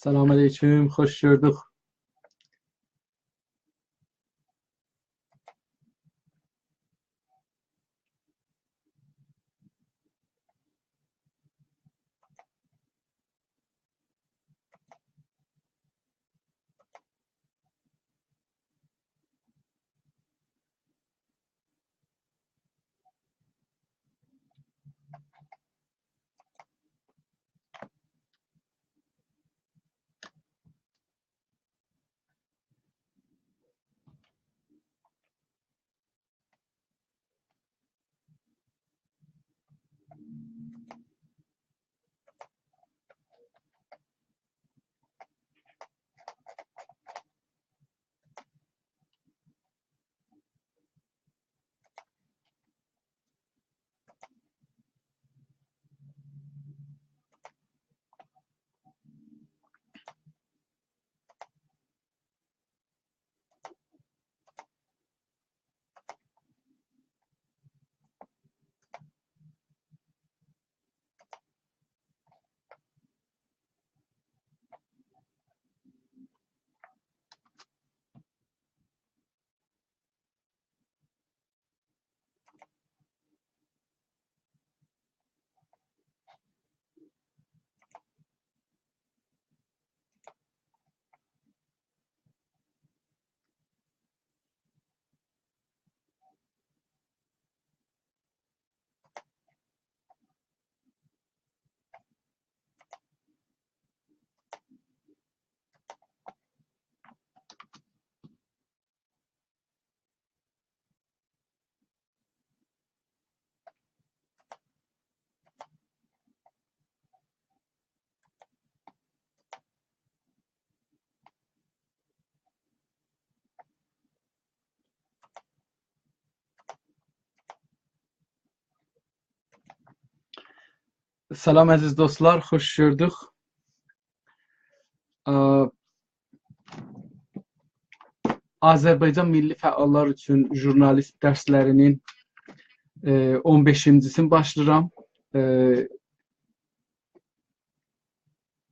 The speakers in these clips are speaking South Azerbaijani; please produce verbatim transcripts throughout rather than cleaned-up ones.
سلام علیکم، خوش گؤردوک. سلام عزیز دوستلار، خوش گؤردوک. ا، آذربایجان میللی فعاللار اوچون ژورنالیسم درسلری‌نین، ائ، اون بئشینجی‌سینی باشلاییرام. ائ،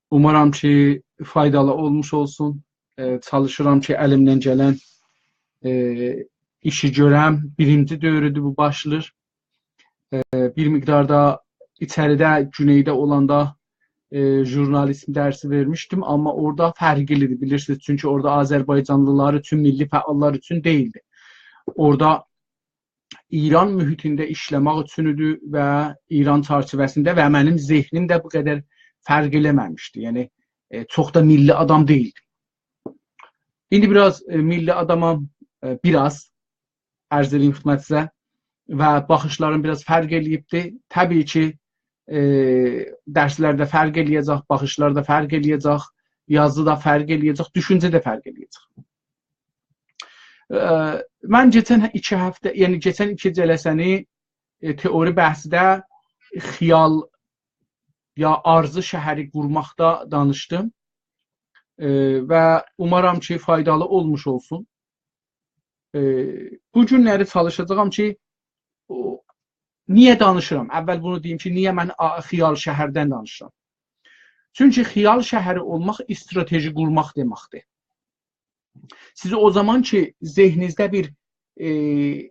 اومارام کی، فایدالی اولموش اولسون. ائ، چالیشیرام کی، الیمدن گلن، ائ، ایشی گؤرم. بیرینجی دؤورودور بو باشلاییر. ائ، بیر مقدار دا ایچریده، گونئیده اولاندا، ائ، ژورنالیسم درسی وئرمیشدیم، آمما اورادا فرقلی‌دیر، بیلیرسینیز. چونکی اورادا آذربایجانلیلار اوچون، میللی فعاللار اوچون دئییلدی. اورادا ایران محیطینده ایشله‌مک اوچون ایدی و ایران چرچیوه‌سینده و منیم ذهنیم ده بو قدر فرق ائله‌مه‌میشدی. یعنی، ائ، چوخ دا میللی آدام دئییلدیم. ایندی بیر آز، ائ، میللی آدامام، ائ، بیر آز، عرض ائدییم خدمتینیزه، و باخیشلاریم بیر آز فرق ائله‌ییبدی. طبیعی کی، ائ، درسلر ده فرق ائله‌یه‌جک، باخیشلار دا فرق ائله‌یه‌جک، یازی دا فرق ائله‌یه‌جک، دوشونجه ده فرق ائله‌یه‌جک. ائ، من کئچن ایکی هفته، یعنی کئچن ایکی جلسه‌نی، ائ، تئوری بحثده خیال یا آرزو شهری قورماقدا دانیشدیم. ائ، و اومارام کی، فایدالی اولموش اولسون. ائ، بو گونلری چالیشاجاغام کی، او، نییه دانیشیرام؟ اول بونو دئییم کی، نییه من آ-، خیال شهردن دانیشیرام؟ چونکی خیال شهری اولماق استراتژی قورماق دئمکدیر. سیز او زامان کی، ذهنینیزده بیر، ائ،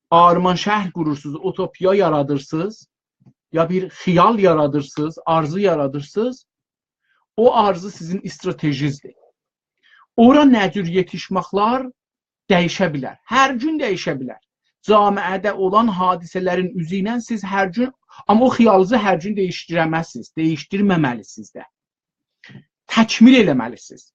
آرمان‌شهر قورورسونوز، اوتوپیا یارادیرسینیز، یا بیر خیال یارادیرسینیز، آرزو یارادیرسینیز، او آرزو سیزین استراتژینیزدیر. اورا نه جور یئتیشمکلر دییشه بیلر. هر گون دییشه بیلر. جامعه‌ده اولان حادثه‌لرین اوزو ایله سیز هر گون، آمما او خیالینیزی هر گون دییشدیره‌مزسینیز، دییشدیرمه‌مه‌لیسینیز ده. تکمیل ائله‌مه‌لیسینیز.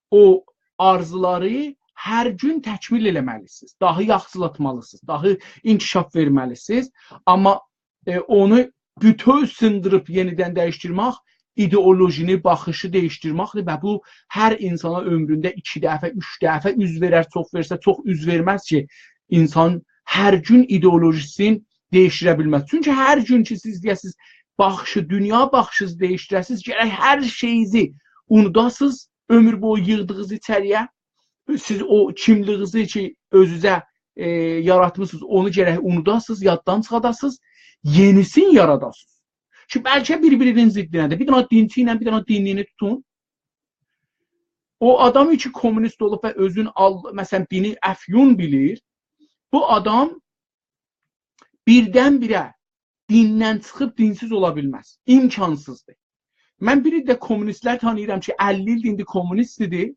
او آرزولاری هر گون تکمیل ائله‌مه‌لیسینیز. داها یاخشیلاتمالیسینیز، داها انکشاف وئرمه‌لیسینیز. آمما، ائ، اونو بوتؤو سیندیریب یئنیدن دییشدیرمک، ایدئولوژینی، باخیشی دییشدیرمکدیر و بو هر اینسانا عؤمرونده ایکی دفعه، اوچ دفعه اوز وئرر، چوخ وئرسه، چوخ اوز وئرمز کی، اینسان هر گون ایدئولوژیسینی دییشدیره بیلمز. چونکی هر گون کی، سیز دئیه‌سینیز، باخیشی، دونیا باخیشینیزی دییشدیره‌سینیز، گرک هر شئیینیزی اونوداسینیز، عؤمور بویو ییغدیغینیز ایچری‌یه. سیز او کیملیگینیزی کی، اؤزونوزه، ائ، یاراتمیسینیز، اونو گرک اونوداسینیز، یاددان چیخاداسینیز، یئنیسینی یاراداسینیز. کی، بلکه بیر-بیرینین ضدینه‌دیر. بیر دنه دینچی ایله بیر دنه دینلی‌نی توتون. او آدام کی کمونیست اولوب و اؤزون آل-، مثلا، دینی افیون بیلیر، بو آدام بیردن-بیره دیندن چیخیب دینسیز اولا بیلمز. امکانسیزدیر. من بیر عده کمونیستلر تانیییرام کی، اللی ایلدیر ایندی کمونیست ایدی.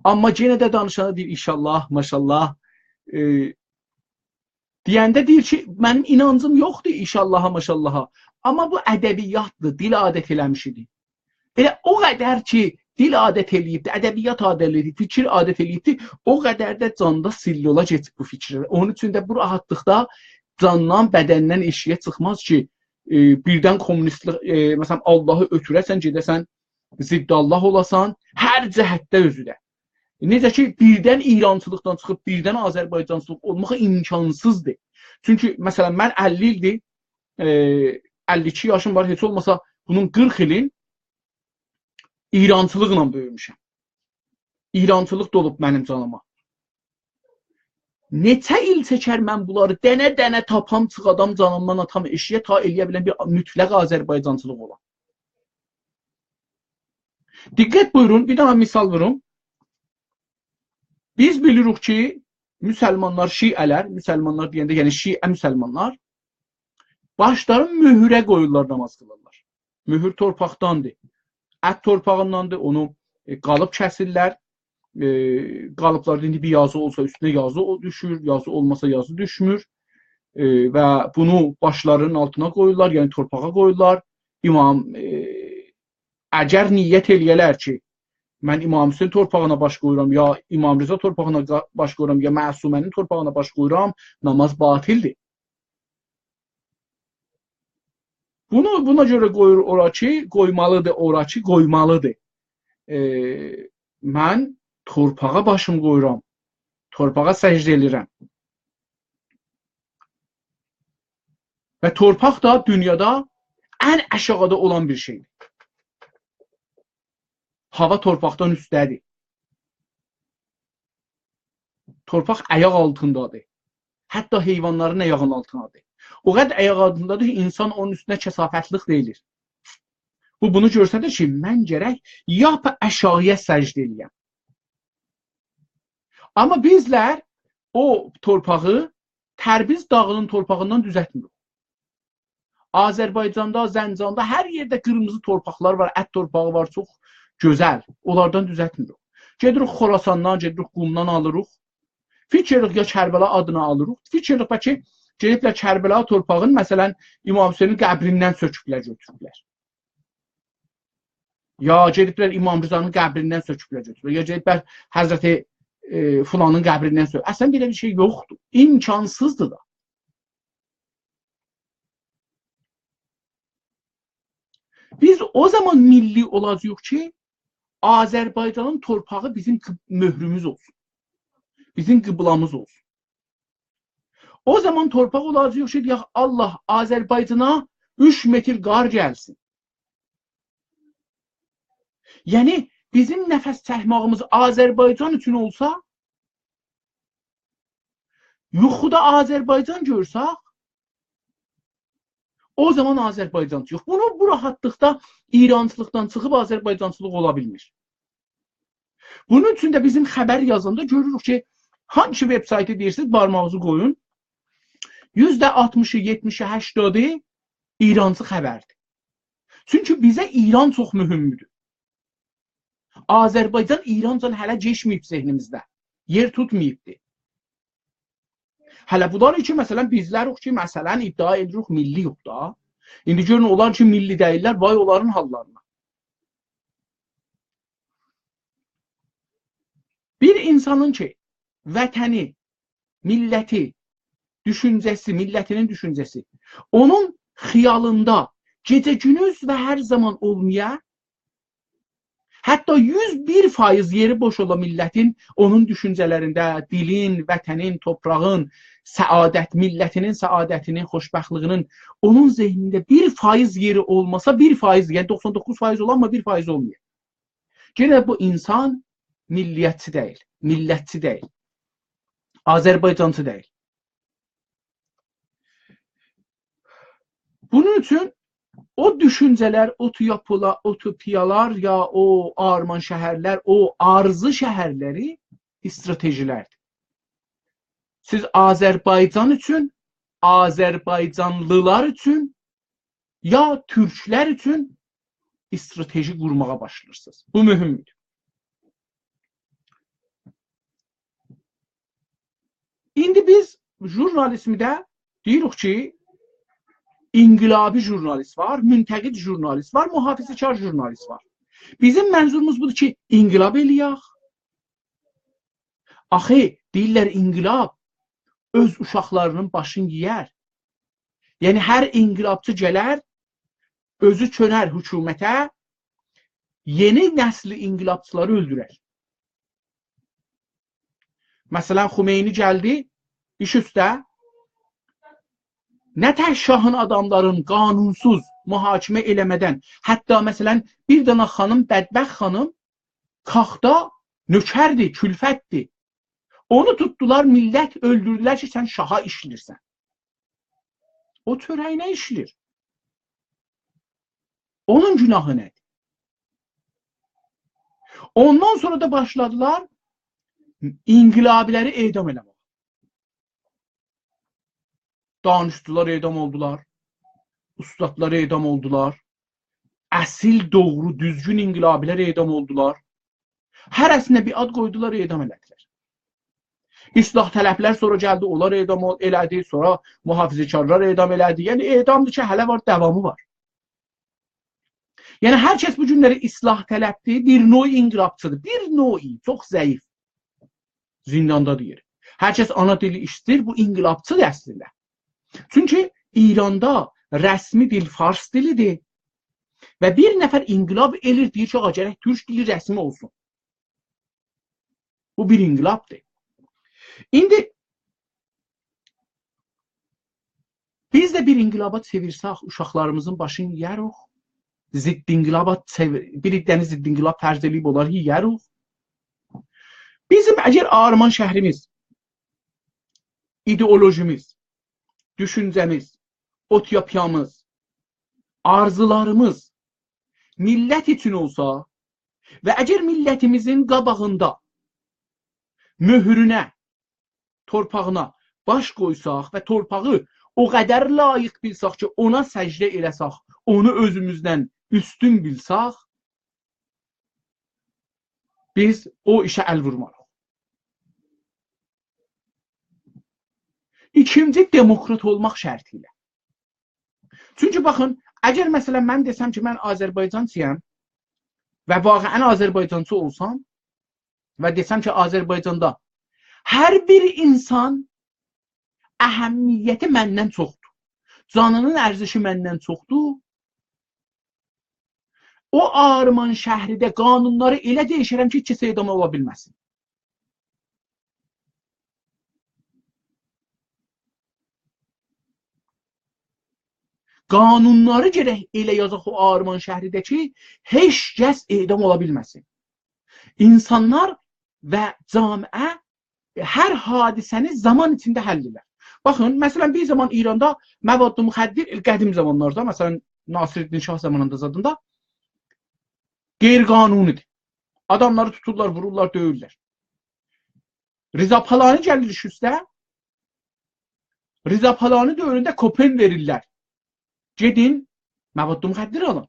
آمما یئنه ده دانیشاندا دئییر، «ان‌شاءالله، ماشاءالله.» ائ، دئینده دئییر کی، «منیم اینانجیم یوخدور، ان‌شاءالله، ماشاءالله.» آمما بو ادبیاتدیر، دیل عادت ائله‌میش ایدی. ائله او قدر کی، دیل عادت ائله‌ییبدی، ادبیات عادت ائله‌ییبدی، فیکیر عادت ائله‌ییبدی، او قدر ده جاندا سلولا کئچیب بو فیکیر. اونون اوچون ده بو راحاتلیقدا جاندان، بدندن ائشیگه چیخماز کی، ائ، بیردن کمونیستلیک، ائ، مثلا، آللاهی اؤتوره‌سن، گئده‌سن، ضد آللاه اولاسان، هر جهتده اؤزو ده. نئجه کی، بیردن ایرانچیلیقدان چیخیب، بیردن آذربایجانچیلیق اولماق امکانسیزدیر. چونکی، مثلا، من اللی ایلدیر، ائ، اللی ایکی یاشیم وار، هئچ اولماسا بونون قیرخ ایلین ایرانچیلیقلا بؤیوموشم. ایرانچیلیق دولوب منیم جانیما. نئچه ایل چکر من بونلاری دنه-دنه تاپام، چیخادام جانیمدان، آتام ائشیگه، تا ائلیه بیلم بیر مطلق آذربایجانچیلیق اولا. دقت بویورون، بیر دنه مثال ووروم. بیز بیلیریک کی، مسلمانلار، شیعه‌لر، مسلمانلار دئینده، یعنی شیعه مسلمانلار، باشلارین مؤهوره قویورلار، ناماز قیلیرلار. مؤهور تورپاقداندیر. ات تورپاغینداندیر، اونو، ائ، قالیب کسیرلر. ائ، قالیبلاردا ایندی بیر یازی اولسا، اوستونه یازی او دوشور، یازی اولماسا، یازی دوشمور. ائ، و بونو باشلارینین آلتینا قویورلار، یعنی تورپاغا قویورلار. امام، ائ، اگر نیت ائلیه‌لر کی، من امام حسین تورپاغینا باش قویورام، یا امام رضا تورپاغینا قا-، باش قویورام، یا معصومه‌نین تورپاغینا باش قویورام، ناماز باطلدیر. بونو، بونا گؤره قویور اورا کی، قویمالیدیر، اورا کی، قویمالیدیر. ائ، من تورپاغا باشیمی قویورام، تورپاغا سجده ائدیرم. و تورپاق دا دونیادا ان آشاغیدا اولان بیر شئیدیر. هاوا تورپاقدان اوستده‌دیر. تورپاق آیاق آلتیندادیر. حتی حیوانلارین آیاغینین آلتیندادیر. او قدر آیاق آلتیندادیر کی، اینسان اونون اوستونه کثافتلیک دئییلیر. بو، بونو گؤستریر کی، من گرک لاپ آشاغییا سجده ائلییم. آمما بیزلر او تورپاغی تربیز داغینین تورپاغیندان دوزلتمیریک. آذربایجاندا، زنجاندا، هر یئرده قیرمیزی تورپاقلار وار، ات تورپاغی وار، چوخ گؤزل. اونلاردان دوزلتمیریک. گئدیریک خوراساندان، گئدیریک قومدان آلیریق. فیکیر ائدیریک یا کربلا آدینا آلیریق، فیکیر ائدیریک بلکه گئدیبلر کربلا تورپاغین، مثلا، امام حسینین قبریندن سؤکوبلر، گؤتوروبلر. یا گئدیبلر امام رضانین قبریندن سؤکوبلر، گؤتوروبلر. یا گئدیبلر حضرت، ائ، فلانین قبریندن سؤکوب. اصلا بئله بیر شئی یوخدور. امکانسیزدیر دا. بیز او زامان میللی اولاجاغیق کی، آذربایجانین تورپاغی بیزیم قیب-، مؤهروموز اولسون. بیزیم قیبله‌میز اولسون. او زامان تورپاق اولاجاغیق کی، دئیک، آللاه، آذربایجانا اوچ متر قار گلسین. یعنی، بیزیم نفس چکمه‌ییمیز آذربایجان اوچون اولسا، یوخودا آذربایجان گؤرسک، او زامان آذربایجانچی یوخ. بونو، بو راحاتلیقدا ایرانچیلیقدان چیخیب آذربایجانچیلیق اولا بیلمیر. بونون اوچون ده بیزیم خبر یازاندا گؤروروک کی، هانسی وب‌سایتی دئییرسینیز، بارماغینیزی قویون. یوزده آلتمیشی، یئتمیشی، هشتادی ایرانچی خبردیر. چونکی بیزه ایران چوخ مهمدور. آذربایجان ایرانجان هله کئچمه‌ییب ذهنیمیزده. یئر توتماییبدی. هله بونلار کی، مثلا، بیزلروخ کی، مثلا، ادعا ائدیریک میللی‌یوخ دا. ایندی گؤرون، اونلار کی، میللی دئییللر، وای اونلارین حاللارینا. بیر اینسانین کی، وطنی، میللتی، دوشونجه‌سی، میللتینین دوشونجه‌سی اونون خیالیندا گئجه گوندوز و هر زامان اولمایا، حتی یوز بیر فایز یئری بوش اولا میللتین، اونون دوشونجه‌لرینده، دیلین، وطنین، تورپاغین، سعادت، میللتینین سعادتینین، خوشبختلیگینین، اونون ذهنینده بیر فایز یئری اولماسا، بیر فایز، یعنی دوخسان دوققوز فایز اولا، آمما بیر فایز اولمایا، یئنه بو اینسان میللیتچی دئییل، میللتچی دئییل، آذربایجانچی دئییل. بونون اوچون او دوشونجه‌لر، اوتویاپیلا-، اوتوپیالار یا او آرمان‌شهرلر، او آرزو شهرلری استراتژی‌لردیر. سیز آذربایجان اوچون، آذربایجانلیلار اوچون یا تورکلر اوچون استراتژی قورماغا باشلاییرسینیز. بو مهمدور. ایندی بیز ژورنالیزمده دئییریک کی، انقلابی ژورنالیست وار، منتقد ژورنالیست وار، محافظه‌کار ژورنالیست وار. بیزیم منظوروموز بودور کی، انقلاب ائله‌یک. آخی، دئییرلر، انقلاب اؤز اوشاقلارینین باشینی یئیر. یعنی، هر انقلابچی گلر، اؤزو چؤنر حکومته، یئنی نسلی انقلابچیلاری اؤلدورر. مثلا، خمینی گلدی ایش اوسته، نه تک شاهین آداملارین قانونسوز محاکمه ائله‌مه‌دن، حتی، مثلا، بیر دنه خانیم، بدبخت خانیم، کاخدا نؤکردی، کلفتدی. اونو توتدولار، میللت اؤلدوردولر کی، سن شاها ایشله‌ییرسن. او چؤره‌یینه ایشله‌ییر. اونون گناهی نه‌دیر؟ اوندان سونرا دا باشلادیلار انقلابی‌لری اعدام ائله‌مه‌یه. دانشجولار اعدام اولدولار، اوستادلار اعدام اولدولار، اصیل، دوغرو، دوزگون انقلابی‌لر اعدام اولدولار. هره‌سینه بیر آد قویدولار، اعدام ائله‌دیلر. اصلاح‌طلب‌لر سونرا گلدی، اونلار اعدام اول-، ائله‌دی، سونرا محافظه‌کارلار اعدام ائله‌دی. یعنی، اعدامدیر کی، هله وار، داوامی وار. یعنی، هر کس بو گونلری اصلاح‌طلب‌دیر، بیر نوع انقلابچی‌دیر، بیر نوعی، چوخ ضعیف. زینداندا دئییر. هر کس آنا دیلی ایسته‌ییر، بو انقلابچی‌دیر اصلینده. چونکی ایراندا رسمی دیل فارس دیلی‌دیر و بیر نفر انقلاب ائله‌ییر، دئییر کی، آقا، گرک تورک دیلی رسمی اولسون. بو بیر انقلابدیر. ایندی بیز ده بیر انقلابا چئویرسک، اوشاقلاریمیزین باشینی یئیه‌ریک. ضد انقلابا چئویر-، بیر عده‌نی ضد انقلاب فرض ائله‌ییب اونلاری یئیه‌ریک. بیزیم اگر آرمان‌شهریمیز، ایدئولوژیمیز، دوشونجه‌میز، اوتوپیامیز، آرزولاریمیز میللت اوچون اولسا و اگر میللتیمیزین قاباغیندا مؤهرونه، تورپاغینا باش قویساق و تورپاغی او قدر لایق بیلسک کی، اونا سجده ائله‌سک، اونو اؤزوموزدن اوستون بیلسک، بیز او ایشه ال وورماریق. ایکینجی، دموکرات اولماق شرطی ایله. چونکی باخین، اگر، مثلا، من دئسم کی، من آذربایجانچی‌یام و واقعا آذربایجانچی اولسام و دئسم کی، آذربایجاندا هر بیر اینسان اهمیتی مندن چوخدور، جانینین ارزشی مندن چوخدور، او آرمان‌شهری‌ده قانونلاری ائله دییشرم کی، هئچ کس اعدام اولا بیلمه‌سین. قانونلاری گرک ائله یازاق او آرمان‌شهری‌ده کی، هئچ کس اعدام اولا بیلمه‌سین. اینسانلار و جامعه هر حادثه‌نی زامان ایچینده حل ائدر. باخین، مثلا، بیر زامان ایراندا مواد مخدر، قدیم زامانلاردا، مثلا، ناصرالدین شاه زامانیندا زادیندا غیرقانونی‌دیر. آداملاری توتورلار، وورورلار، دؤیورلر. رضا پالانی گلیر ایش اوسته. رضا پالانی دؤورونده کوپن وئریرلر. گئدین، مواد مخدر آلین.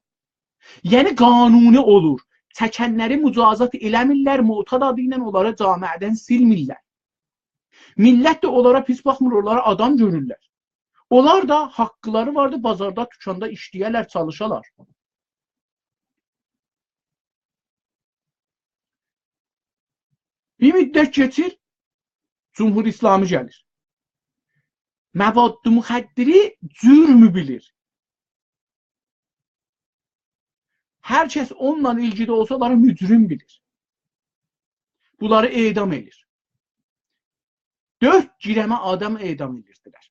یعنی قانونی اولور. چکنلری مجازات ائله‌میرلر، معتاد آدی ایله اونلاری جامعه‌دن سیلمیرلر. میللت ده اونلارا پیس باخمیر، اونلاری آدام گؤرورلر. اونلار دا حاقلاری واردیر، بازاردا، دوکاندا ایشله‌یه‌لر، چالیشالار. بیر مدت کئچیر، جمهوری اسلامی گلیر. مواد مخدری جرم بیلیر. هر کس اونونلا ایلگیلی اولسا، اونلاری مجرم بیلیر. بونلاری اعدام ائدیر. دؤرد گرمه آدام اعدام ائدیردیلر.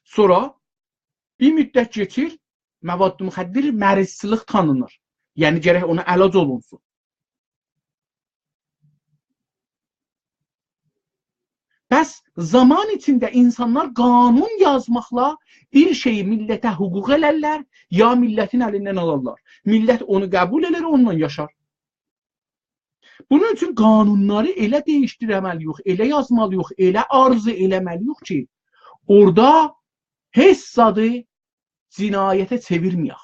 سونرا بیر مدت کئچیر، مواد مخدر مریضچیلیک تانینیر. یعنی گرک اونا علاج اولونسون. به پس زامان ایچینده اینسانلار قانون یازماقلا بیر شئیی میللته حقوق ائلرلر، یا میللتین الیندن آلارلار. میللت اونو قبول ائدر، اونونلا یاشار. بونون اوچون قانونلاری ائله دییشدیرمه‌لی‌یوخ، ائله یازمالی‌یوخ، ائله آرزو ائله‌مه‌لی‌یوخ کی، اورادا هئچ زادی جنایته چئویرمه‌یک.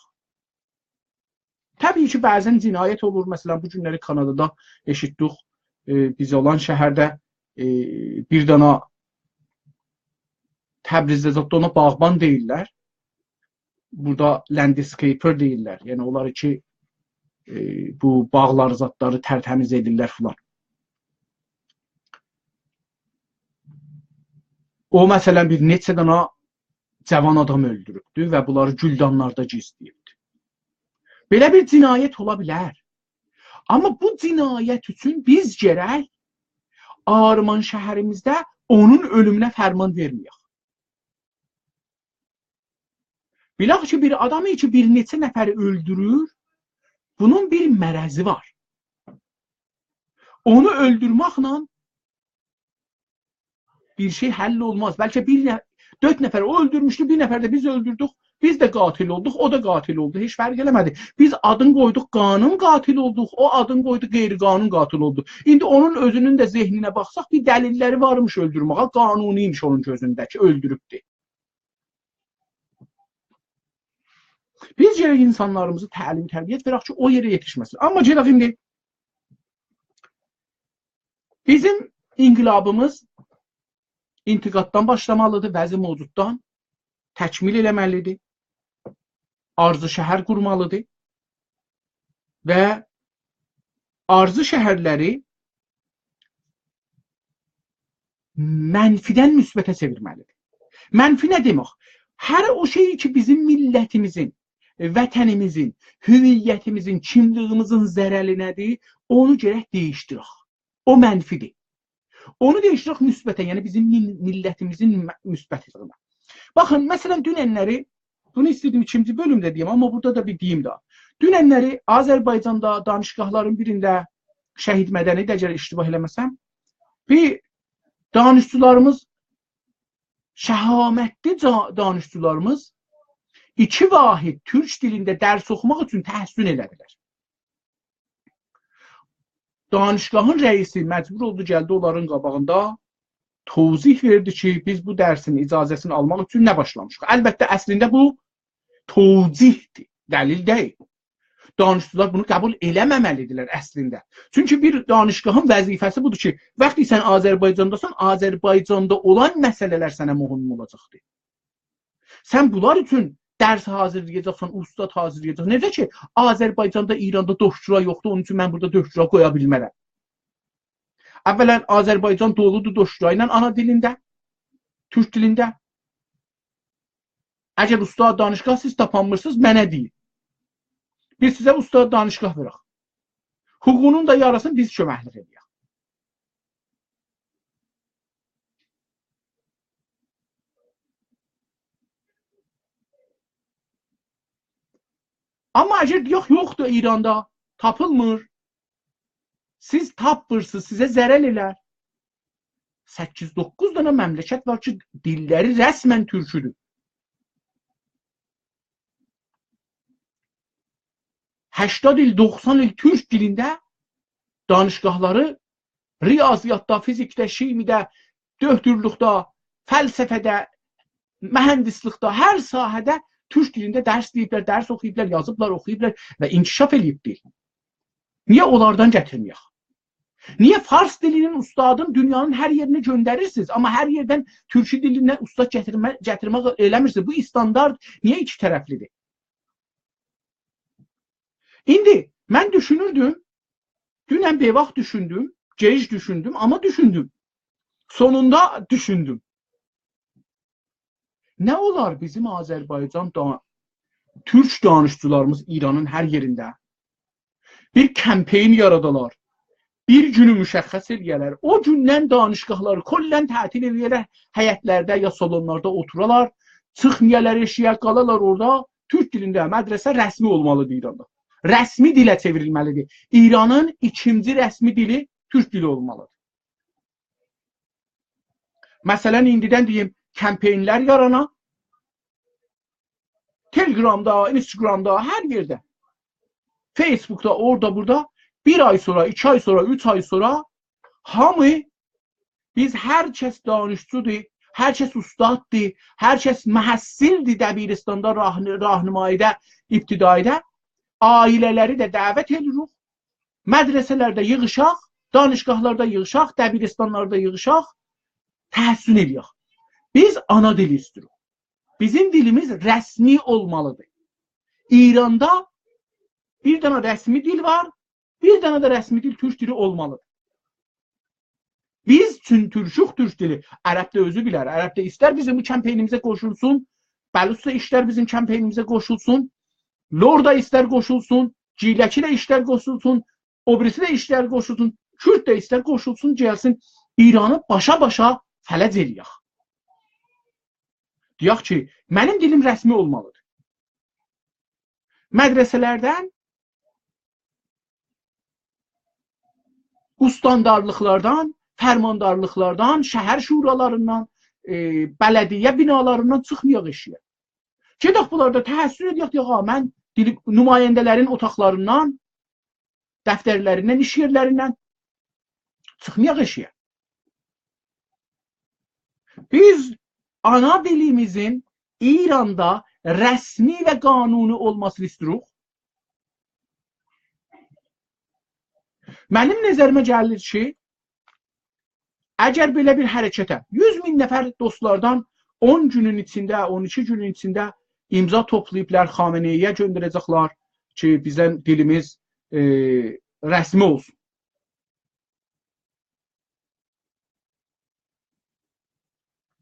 طبیعی کی، بعضا جنایت اولور. مثلا، بو گونلری کانادادا ائشیتدیک. ائ، بیز اولان شهرده، ائ، بیر دانا تبریزده زاددا اونا باغبان دئییرلر. بورادا landscaper دئییرلر. یعنی، اونلار کی، ائ، بو باغلاری، زادلاری ترتمیز ائدیرلر فلان. او، مثلا، بیر نئچه دانا جاوان آدام اؤلدوروبدو و بونلاری گلدانلاردا گیزله‌ییبدی. بئله بیر جنایت اولا بیلر. آمما بو جنایت اوچون بیز گرک آرمان شهریمیزده اونون اؤلومونه فرمان وئرمه‌یک. بیلک کی، بیر آدام کی، بیر نئچه نفری اؤلدورور، بونون بیر مرضی وار. اونو اؤلدورمکله بیر شئی حل اولماز. بلکه بیر نه-، دؤرد نفر او اؤلدورموشدو، بیر نفر ده بیز اؤلدوردوک. بیز ده قاتل اولدوق، او دا قاتل اولدو. هئچ فرق ائله‌مه‌دی. بیز آدین قویدوق قانون قاتل اولدوق، او آدین قویدو غیرقانون قاتل اولدو. ایندی اونون اؤزونون ده ذهنینه باخساق، بیر دلیللری وارمیش اؤلدورمه‌یه، قانونی‌یمیش اونون گؤزونده کی، اؤلدوروبدو. بیز گرک اینسانلاریمیزی تعلیم، تربیت وئرک کی، او یئره یئتیشمه‌سین. آمما گئدک ایندی بیزیم انقلابیمیز انتقاددان باشلامالیدیر، وضع موجوددان تکمیل ائله‌مه‌لیدیر. آرزو شهر قورمالیدیر و آرزو شهرلری منفیدن مثبته چئویرمه‌لیدیر. منفی نه دئمک؟ هر او شئی کی، بیزیم میللتیمیزین، وطنیمیزین، هویتیمیزین، کیملیگیمیزین ضررینه‌دیر، اونو گرک دییشدیرک. او منفیدیر. اونو دییشدیرک مثبته، یعنی بیزیم میل-، میللتیمیزین م-، مثبتلیگینه. باخین، مثلا، دوننلری، بونو ایسته‌دیم ایکینجی بؤلومده دئییم، آمما بورادا دا بیر دئییم ده. دوننلری آذربایجاندا دانشگاهلارین بیرینده، شهید مدنی‌ده، اگر اشتباه ائله‌مه‌سم، بیر دانشجولاریمیز، شهامتلی جا-، دانشجولاریمیز ایکی واحد تورک دیلینده درس اوخوماق اوچون تحصن ائله‌دیلر. دانشگاهین رئیسی مجبور اولدو، گلدی اونلارین قاباغیندا توضیح وئردی کی، بیز بو درسین اجازه‌سینی آلماق اوچون نه باشلامیشیق. البته، اصلینده بو توجیه‌دیر، دلیل دئییل. دانشجولار بونو قبول ائله‌مه‌مه‌لیدیرلر اصلینده. چونکی بیر دانشگاهین وظیفه‌سی بودور کی، وقتی سن آذربایجانداسان، آذربایجاندا اولان مسئله‌لر سنه مهم اولاجاقدیر. سن بونلار اوچون درس حاضیرلایاجاقسان، اوستاد حاضیرلایاجاقسان. نئجه کی، آذربایجاندا، ایراندا دکترا یوخدور، اونون اوچون من بورادا دکترا قویا بیلمرم. اولا، آذربایجان دولودور دکترا ایله آنا دیلینده، تورک دیلینده. اگر استاد دانشگاه سیز تاپانمیرسینیز، منه دئیین. بیز سیزه استاد دانشگاه وئرک. حقوقونون دا یاریسینی بیز کؤمکلیک ائدک. آمما اگر یوخ، یوخدور ایراندا، تاپیلمیر، سیز تاپمیرسینیز، سیزه ضرر ائلر. سککیز، دوققوز دنه مملکت وار کی، دیللری رسما تورکودور. هشتاد ایل، دوخسان ایل تورک دیلینده دانشگاهلاری ریاضیاتدا، فیزیکده، شیمیده، دؤکتورلوکده، فلسفه‌ده، مهندسلیکده، هر ساحه‌ده تورک دیلینده درس دئییبلر، درس اوخویوبلار، یازیبلار، اوخویوبلار و انکشاف ائله‌ییب دیل. نییه اونلاردان گتیرمه‌یک؟ نییه فارس دیلینین استادین دونیانین هر یئرینه گؤندریرسینیز، آمما هر یئردن تورکی دیلینه استاد گتیرمه، گتیرمک ائله‌میرسینیز؟ بو استاندارد نییه ایکی طرفلیدیر؟ ایندی من دوشونوردوم، دونن بئواخت دوشوندوم، گئج دوشوندوم، آمما دوشوندوم. سونوندا دوشوندوم. نه اولار بیزیم آذربایجان دا-، تورک دانشجولاریمیز ایرانین هر یئرینده بیر کمپین یارادالار، بیر گونو مشخص ائله‌یه‌لر، او گوندن دانشگاهلاری کلاً تعطیل ائله‌یه‌لر، حیطلرده یا سالونلاردا اوتورالار، چیخمایالار ائشیگه، قالالار اورادا. تورک دیلینده مدرسه رسمی اولمالیدیر ایراندا. رسمی دیله چئوریلمه‌لیدیر. ایرانین ایکینجی رسمی دیلی تورک دیلی اولمالیدیر. مثلا، ایندیدن دئییم، کمپین‌لر یارانا، تلگرامدا، اینستاگرامدا، هر یئرده. فیسبوکدا، اورادا، بورادا. بیر آی سونرا، ایکی آی سونرا، اوچ آی سونرا هامی، بیز، هر کس دانشجودور، هر کس اوستاددیر، هر کس محصلدیر، دبیرستاندا، راهن-، راهنمایی‌ده، ابتدایی‌ده، عائله‌لری ده دعوت ائدیریک. مدرسه‌لرده ییغیشاق، دانشگاهلاردا ییغیشاق، دبیرستانلاردا ییغیشاق، تحسن ائله‌یک. بیز آنا دیلی ایسته‌ییریک. بیزیم دیلیمیز رسمی اولمالیدیر. ایراندا بیر دنه رسمی دیل وار، بیر دنه ده رسمی دیل تورک دیلی اولمالیدیر. بیز چون تورکوک، تورک دیلی. عرب ده اؤزو بیلر. عرب ده ایستر بیزیم بو کمپینیمیزه قوشولسون، بلوچ دا ایستر بیزیم کمپینیمیزه قوشولسون، لور دا ایستر قوشولسون، گیلکی ده ایستر قوشولسون، او بیریسی ده ایستر قوشولسون، کورد ده ایستر قوشولسون، گلسین، ایرانی باشا-باشا فلج ائله‌یک. دئیک کی، منیم دیلیم رسمی اولمالیدیر. مدرسه‌لردن، استاندارلیقلاردان، فرماندارلیقلاردان، شهر شورالاریندان، ائ، بلدیه بینالاریندان چیخمایاق ائشیگه. گئدک بونلاردا تحسن ائدک، دئیک، «آقا، من دیلی، نماینده‌لرین اوتاقلاریندان، دفترلریندن، ایش یئرلریندن چیخمایاق ائشیگه.» بیز آنا دیلیمیزین ایراندا رسمی و قانونی اولماسینی ایسته‌ییریک. منیم نظریمه گلیر کی، اگر بئله بیر حرکته یوز مین نفر دوستلاردان اون گونون ایچینده، اون ایکی گونون ایچینده امضا توپلاییبلار، خامنه‌ای‌یه گؤندره‌جکلر کی، بیزیم دیلیمیز، ائ، رسمی اولسون.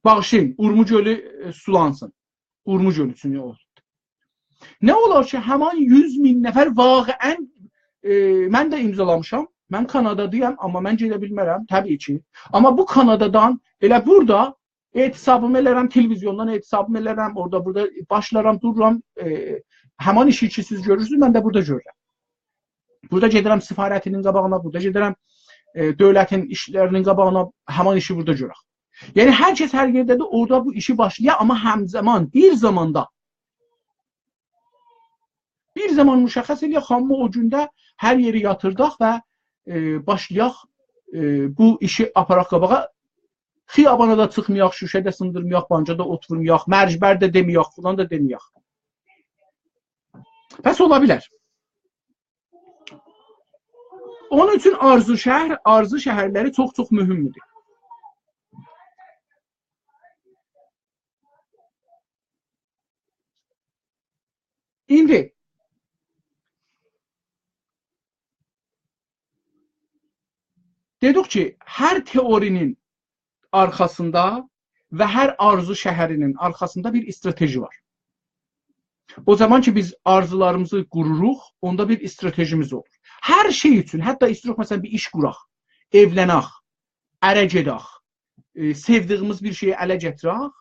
باغیشلایین، اورمو گؤلو، ائ، سولانسین. اورمو گؤلو اوچون یوخ. نه اولار کی، همان یوز مین نفر واقعاً، ائ، من ده امضالامیشام. من کانادادایام، آمما من گئده بیلمرم، طبیعی کی. آمما بو کانادادان ائله بورادا اعتصابیمی ائلرم، تلویزیوندان اعتصابیمی ائلرم، اورادا بورادا باشلارام، دورورام، ائ، همان ایشی کی سیز گؤرورسونوز، من ده بورادا گؤرورم. بورادا گئدیرم سفارتینین قاباغینا، بورادا گئدیرم، ائ، دؤولتین ایشلرینین قاباغینا، همان ایشی بورادا گؤرک. یعنی هر کس هر یئرده‌دیر، اورادا بو ایشی باشلاییر، آمما همزمان، بیر زاماندا، بیر زامان مشخص ائله‌یک، هامی او گونده هر یئری یاتیرداق و، ائ، باشلایاق، ائ، بو ایشی آپاراق قاباغا. خیابانا دا چیخمایاق، شوشه ده سیندیرمایاق، بانکا دا اوتورمایاق، مرگ بر ده دئمه‌یک، فلان دا دئمه‌یک. پس اولا بیلر. اونون اوچون آرزو شهر، آرزو شهرلری چوخ-چوخ مهمدور. ایندی دئدیک کی، هر تئوری‌نین آرخاسیندا و هر آرزو شهری‌نین آرخاسیندا بیر استراتژی وار. او زامان کی، بیز آرزولاریمیزی قوروروق، اوندا بیر استراتژیمیز اولور. هر شئی اوچون، حتی ایسته‌ییریک، مثلا، بیر ایش قوراق، ائولنک، اره گئدک، ائ، سئودیگیمیز بیر شئیی اله گتیرک.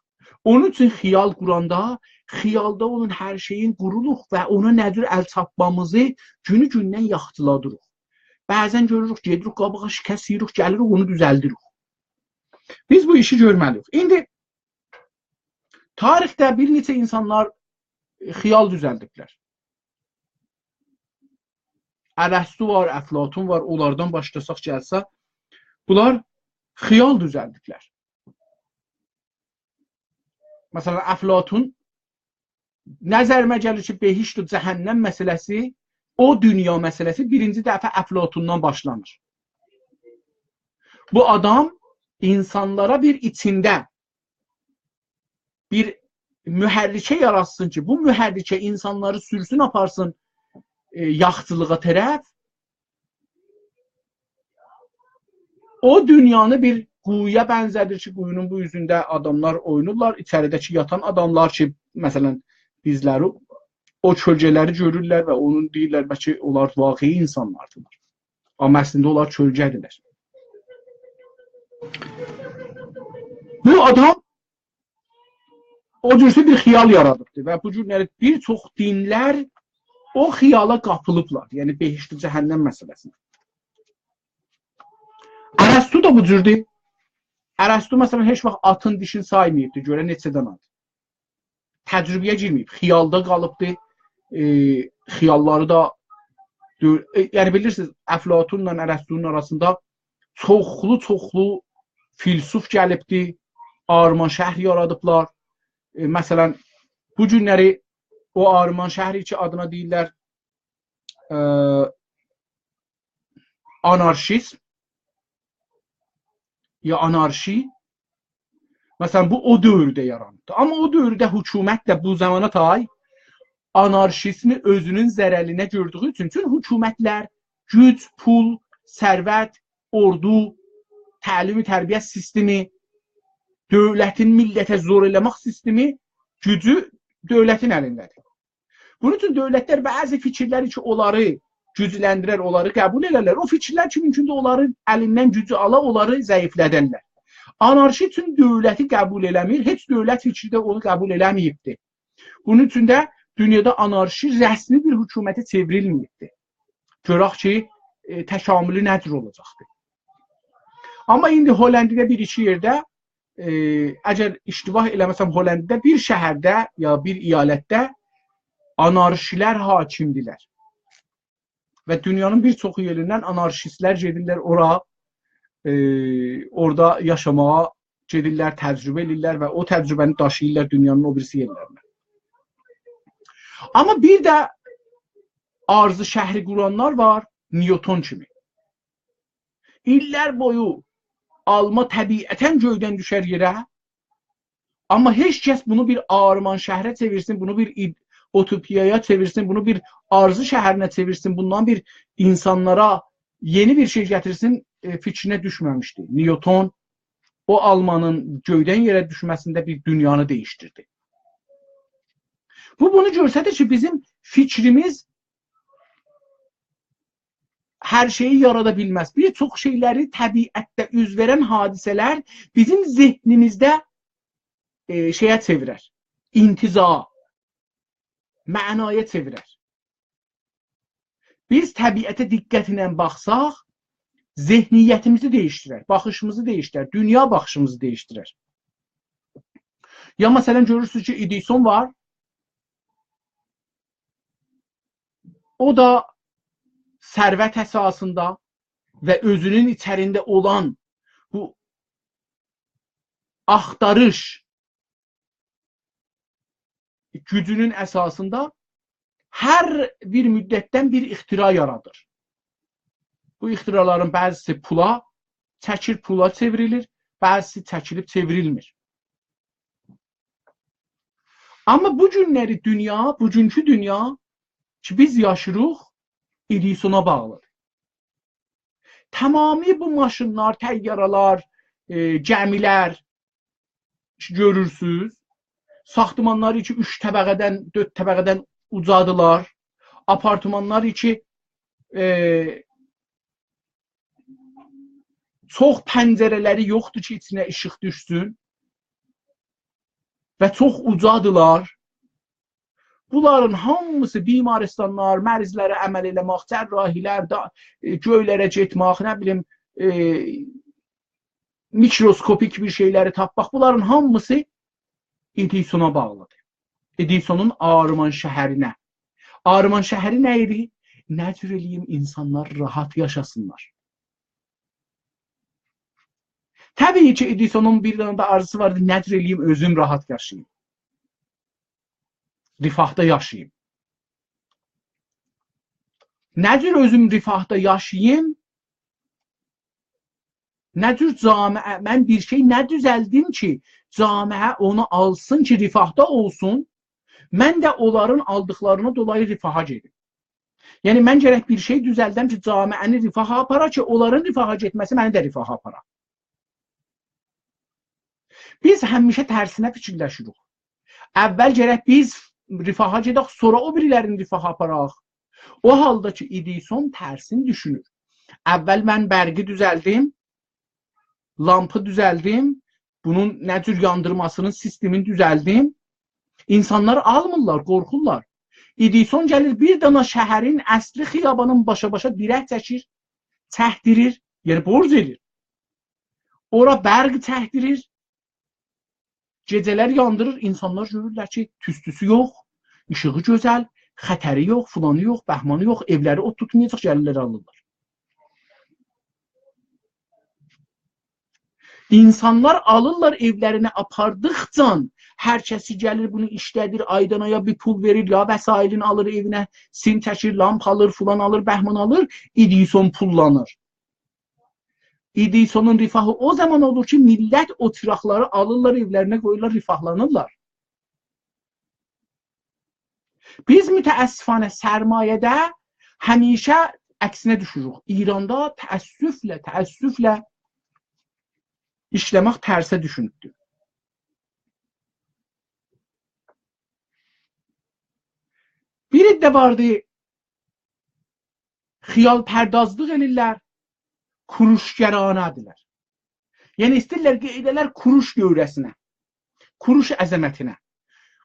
اونون اوچون خیال قوراندا، خیالدا اونون هر شئیین قوروروق و اونا نه جور ال چاتمامیزی گونو گوندن یاخچیلادیریق. بعضا گؤروروک، گئدیریک قاباغا، شکست یئییریک، گلیریک، اونو دوزلدیریک. بیز بو ایشی گؤرمه‌لی‌ییک. ایندی تاریخده بیر نئچه اینسانلار، ائ، خیال دوزلدیبلر. ارسطو وار، افلاطون وار، اونلاردان باشلاساق گلسه، بونلار خیال دوزلدیبلر. مثلا، افلاطون، نظریمه گلیر کی، بهشت و جهنم مسئله‌سی، او دونیا مسئله‌سی بیرینجی دفعه افلاطوندان باشلانیر. بو آدام اینسانلارا بیر ایچینده بیر محرکه یاراتسین کی، بو محرکه اینسانلاری سورسون، آپارسین، ائ، یاخچیلیغا طرف. او دونیانی بیر قویویا بنزه‌دیر کی، قویونون بو اوزونده آداملار اوینورلار، ایچریده‌کی یاتان آداملار کی، مثلا، بیزلری، او کؤلگه‌لری گؤرورلر و اونون دئییرلر، بلکه اونلار واقعی اینسانلاردیلار. آمما اصلینده اونلار کؤلگه‌دیرلر. بو آدام او جورسه بیر خیال یارادیبدی و بو گون، یعنی، بیر چوخ دینلر او خیالا قاپیلیبلار. یعنی، بهشت و جهنم مسئله‌سینه. ارسطو دا بو جوردور. ارسطو، مثلا، هئچ واخت آتین دیشینی سایماییبدی، گؤره نئچه دنه‌دیر. تجربه‌یه گیرمه‌ییب، خیالدا قالیبدی. ائ، خیاللاری دا دؤ-، ائ، یعنی، بیلیرسینیز، افلاطونلا ارسطونون آراسیندا چوخلو، چوخلو فیلسوف گلیبدی، آرمانشهر یارادیبلار. ائ، مثلا، بو گونلری او آرمانشهری کی، آدینا دئییرلر، ائ، آنارشیزم یا آنارشی، مثلا، بو او دؤورده یاراندی. آمما او دؤورده حکومت ده بو زامانا تای آنارشیزمی اؤزونون ضررینه گؤردویو اوچون، چون حکومتلر گوج، پول، ثروت، اوردو، تعلیم، تربیت سیستمی، دؤولتین میللته زور ائله‌مک سیستمی، گوجو دؤولتین الینده‌دیر. بونون اوچون دؤولتلر بعضی فیکیرلری کی، اونلاری گوجلندیرر، اونلاری قبول ائدرلر. او فیکیرلر کی، مومکوندور اونلارین الیندن گوجو آلا، اونلاری ضعیفلدرلر. آنارشی چون دؤولتی قبول ائله‌میر، هئچ دؤولت فیکری ده اونو قبول ائله‌مه‌ییبدی. بونون اوچون ده دونیادا آنارشی رسمی بیر حکومته چئوریلمه‌ییبدی. گؤرک کی، ائ، تکاملی نه جور اولاجاقدیر. آمما ایندی هلندیده بیر-ایکی یئرده، ائ، اگر اشتباه ائله‌مه‌سم، هلندیده بیر شهرده یا بیر ایالتده آنارشیلر حاکمدیلر. و دونیانین بیر چوخو یئریندن آنارشیستلر گئدیرلر اورا، ائ، اورادا یاشاماغا گئدیرلر، تجربه ائدیرلر و او تجربه‌نی داشیییرلار دونیانین او بیریسی یئرلرینه. آمما بیر ده آرزی شهری قورانلار وار، نیوتون کیمی. ایللر بویو آلما طبیعتا گؤیدن دوشر یئره، آمما هئچ کس بونو بیر آرمانشهره چئویرسین، بونو بیر اید-، اوتوپیایا چئویرسین، بونو بیر آرزی شهرینه چئویرسین، بوندان بیر اینسانلارا یئنی بیر شئی گتیرسین، ائ، فیکرینه دوشمه‌میشدی. نیوتون او آلمانین گؤیدن یئره دوشمه‌سینده بیر دونیانی دییشدیردی. بو، بونو گؤستریر کی، بیزیم فیکریمیز هر شئیی یارادا بیلمز. بیر چوخ شئیلری، طبیعتده اوز وئرن حادثه‌لر بیزیم ذهنیمیزده، ائ، شئیه چئویرر. انتزاع، معنایا چئویرر. بیز طبیعته دقت ایله باخساق، ذهنیتیمیزی دییشدیرر، باخیشیمیزی دییشدیرر، دونیا باخیشیمیزی دییشدیرر. یا، مثلا، گؤرورسونوز کی، ادیسون وار، او دا ثروت اساسیندا و اؤزونون ایچرینده اولان بو آختاریش گوجونون اساسیندا هر بیر مدتدن بیر اختراع یارادیر. بو اختراعلارین بعضیسی پولا چکیر، پولا چئوریلیر، بعضیسی چکیلیب چئوریلمیر. آمما بو گونلری دونیا، بوگونکو دونیا کی، بیز یاشیریق، ادیسونا باغلیدیر. تمامی بو ماشینلار، طیاره‌لر، ائ، گمی‌لر کی، گؤرورسوز، ساختمانلاری کی، اوچ طبقه‌دن، دؤرد طبقه‌دن اوجادیلار، آپارتمانلاری کی، ائ، چوخ پنجره‌لری یوخدور کی، ایچینه ایشیق دوشسون و چوخ اوجادیلار. بونلارین هامیسی بیمارستانلار، مریضلره عمل ائله‌مک، جراحی‌لر، دا، ائ، گؤیلره گئتمک، نه بیلیم، ائ، میکروسکوپیک بیر شئیلری تاپماق، بونلارین هامیسی ادیسونا باغلیدیر. ادیسونون آرمان‌شهرینه. آرمان‌شهری نه ایدی؟ نه جور ائله‌ییم اینسانلار راحت یاشاسینلار؟ طبیعی کی، ادیسونون بیر دنه ده آرزوسو واردی، نه جور ائله‌ییم اؤزوم راحت یاشاییم. رفاهدا یاشاییم. نه جور اؤزوم رفاهدا یاشاییم؟ نه جور جامعه، من بیر شئی نه دوزلدیم کی، جامعه اونو آلسین کی، رفاهدا اولسون، من ده اونلارین آلدیقلارینا دولایی رفاها گئدیم. یعنی، من گرک بیر شئی دوزلدم کی، جامعه‌نی رفاها آپارا کی، اونلارین رفاها گئتمه‌سی منی ده رفاها آپارا. بیز همیشه ترسینه فیکیرلشیریک. اول گرک بیز رفاها گئدک، سونرا او بیریلرینی رفاها آپاراق. او حالدا کی، ادیسون ترسین دوشونور. اول من برقی دوزلدیم، لامپی دوزلدیم، بونون نه جور یاندیرماسینین سیستمینی دوزلدیم. اینسانلار آلمیرلار، قورخورلار. ادیسون گلیر، بیر دانا شهرین اصلی خیابانین باشا-باشا دیرک چکیر، چکدیریر، یعنی بورج ائله‌ییر. اورا برق چکدیریر، گئجه‌لر یاندیریر، اینسانلار گؤرورلر کی، توستوسو یوخ، ایشیغی گؤزل، خطری یوخ، فلانی یوخ، بهمانی یوخ، ائولری اود توتمایاجاق، گلیرلر آلیرلار. اینسانلار آلیرلار ائولرینه آپاردیقجا، هر کسی گلیر بونو ایشله‌دیر، آیدان آیا بیر پول وئریر، یا وسایلین آلیر ائوینه، سیم چکیر، لامپ آلیر، فلان آلیر، بهمان آلیر، ادیسون پوللانیر. ادیسونون رفاهی او زامان اولور کی، میللت او چیراقلاری آلیرلار، ائولرینه قویورلار، رفاهلانیرلار. بیز متأسفانه سرمایه‌ده همیشه عکسینه دوشوروک. ایراندا تأسفله، تأسفله ایشله‌مک ترسه دوشونوبدور. بیر عده واردی، خیال‌پردازلیق ائلیرلر، کوروش‌گرانه‌دیرلر. یعنی ایسته‌ییرلر قئییده‌لر کوروش گؤوره‌سینه، کوروش عظمتینه.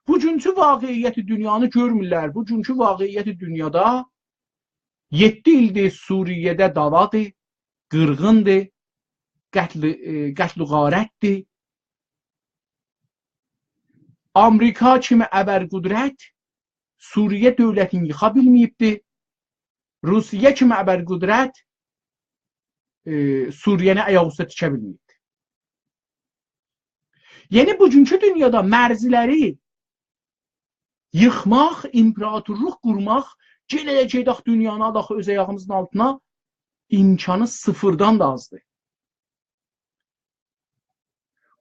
بوگونکو واقعیت دونیانی گؤرمورلر. بوگونکو واقعیت دونیادا یئددی ایلدیر سوریه‌ده دعوادیر، قیرغیندیر، قتل، ائ، قتل و غارتدیر. آمریکا کیمی ابرقدرت سوریه دؤولتینی ییخا بیلمه‌ییبدی. روسیه کیمی ابرقدرت، ائ، سوریه‌نی آیاق اوسته تیکه بیلمه‌ییبدی. یعنی بوگونکو دونیادا مرزلری ییخماق، ایمپراتورلوق قورماق، گئدک گئدک دونیانی آلاق اؤز آیاغیمیزین آلتینا، امکانی صفردن ده آزدیر.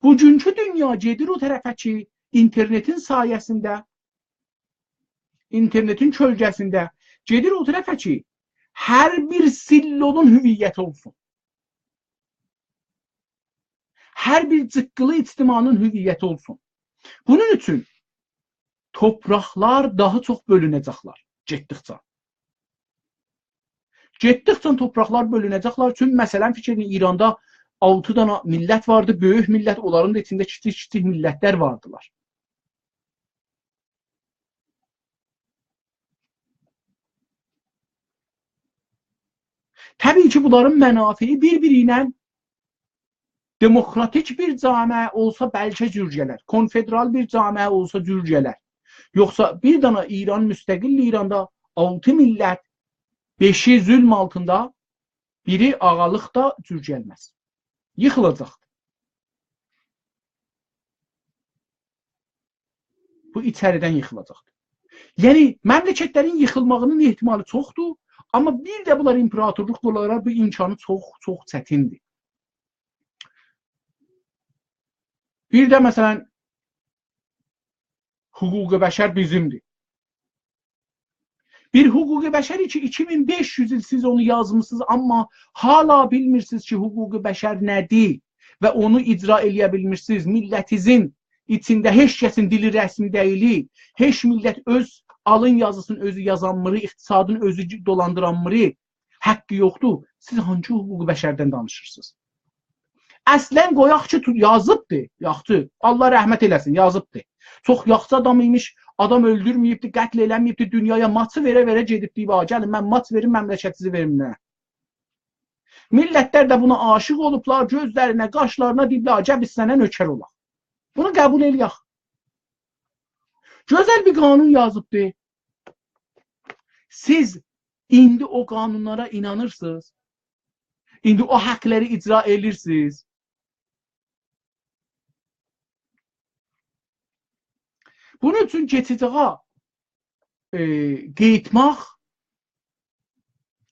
بوگونکو دونیا گئدیر او طرفه کی، اینترنتین سایه‌سینده، اینترنتین کؤلگه‌سینده گئدیر او طرفه کی، هر بیر سلولون هویتی اولسون. هر بیر جیققیلی اجتماعین هویتی اولسون. بونون اوچون توپراقلار داها چوخ بؤلونه‌جکلر گئتدیکجه. گئتدیکجه توپراقلار بؤلونه‌جکلر. چونکی، مثلا، فیکیر ائدین، ایراندا آلتی دانا میللت واردی، بؤیوک میللت، اونلارین دا ایچینده کیچیک-کیچیک میللتلر واردیلار. طبیعی کی، بونلارین منافعی بیر-بیری ایله دموکراتیک بیر جامعه اولسا بلکه جور گلر. کنفدرال بیر جامعه اولسا جور گلر. یوخسا بیر دانا ایران، مستقل ایراندا آلتی میللت، بئشی ظلم آلتیندا، بیری آغالیقدا جور گلمز. ییخیلاجاقدیر. بو ایچریدن ییخیلاجاقدیر. یعنی، مملکتلرین ییخیلماغینین احتمالی چوخدور، آمما بیر ده بونلار ایمپراتورلوق قورالار، بو امکانی چوخ، چوخ چتیندیر. بیر ده، مثلا، حقوق بشر بیزیمدیر. بیر حقوق بشری کی، ایکی مین بئش یوز ایل سیز اونو یازمیسینیز، آمما هالا بیلمیرسینیز کی، حقوق بشر نه‌دیر و اونو اجرا ائله‌یه بیلمیرسینیز. میللتینیزین ایچینده هئچ کسین دیلی رسمی دئییلی، هئچ میللت اؤز آلین یازیسینی اؤزو یازانمیری، اقتصادین اؤزو دولاندیرانمیری، حقی یوخدور. سیز هانسی حقوق بشردن دانیشیرسینیز؟ اصلا قویاق کی، تو-، یازیبدی، یاخشی. الله رحمت ائله‌سین، یازیبدی. چوخ یاخشی آدام ایمیش، آدام اؤلدورمه‌ییبدی، قتل ائله‌مه‌ییبدی، دونیایا ماچی وئره-وئره گئدیب دئییب: «آ، گلین، من ماچ وئریم، مملکتینیزی وئریم منه.» میللتلر ده بونا عاشیق اولوبلار، گؤزلرینه، قاشلارینا دئییبلر: «آ، گل بیز سنه نؤکر اولاق.» بونو قبول ائله‌یک. گؤزل بیر قانون یازیبدی. سیز ایندی او قانونلارا اینانیرسینیز؟ ایندی او حقلری اجرا ائدیرسینیز؟ بونون اوچون کئچه‌جه‌یه، ائ، قئییتماق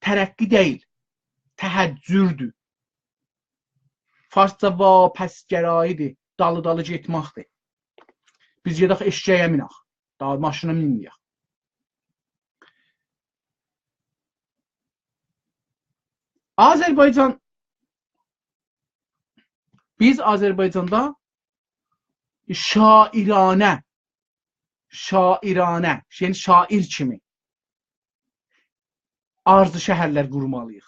ترقی دئییل، تحجردور. فارسجا واپس‌گرایی‌دیر، دالی-دالی گئتمکدیر. بیز گئدک ائششه‌یه مینک، داها ماشینا مینمه‌یک. آذربایجان، بیز آذربایجاندا شاعرانه، شاعرانه، یعنی شاعر کیمی آرزو شهرلر قورمالی‌ییق.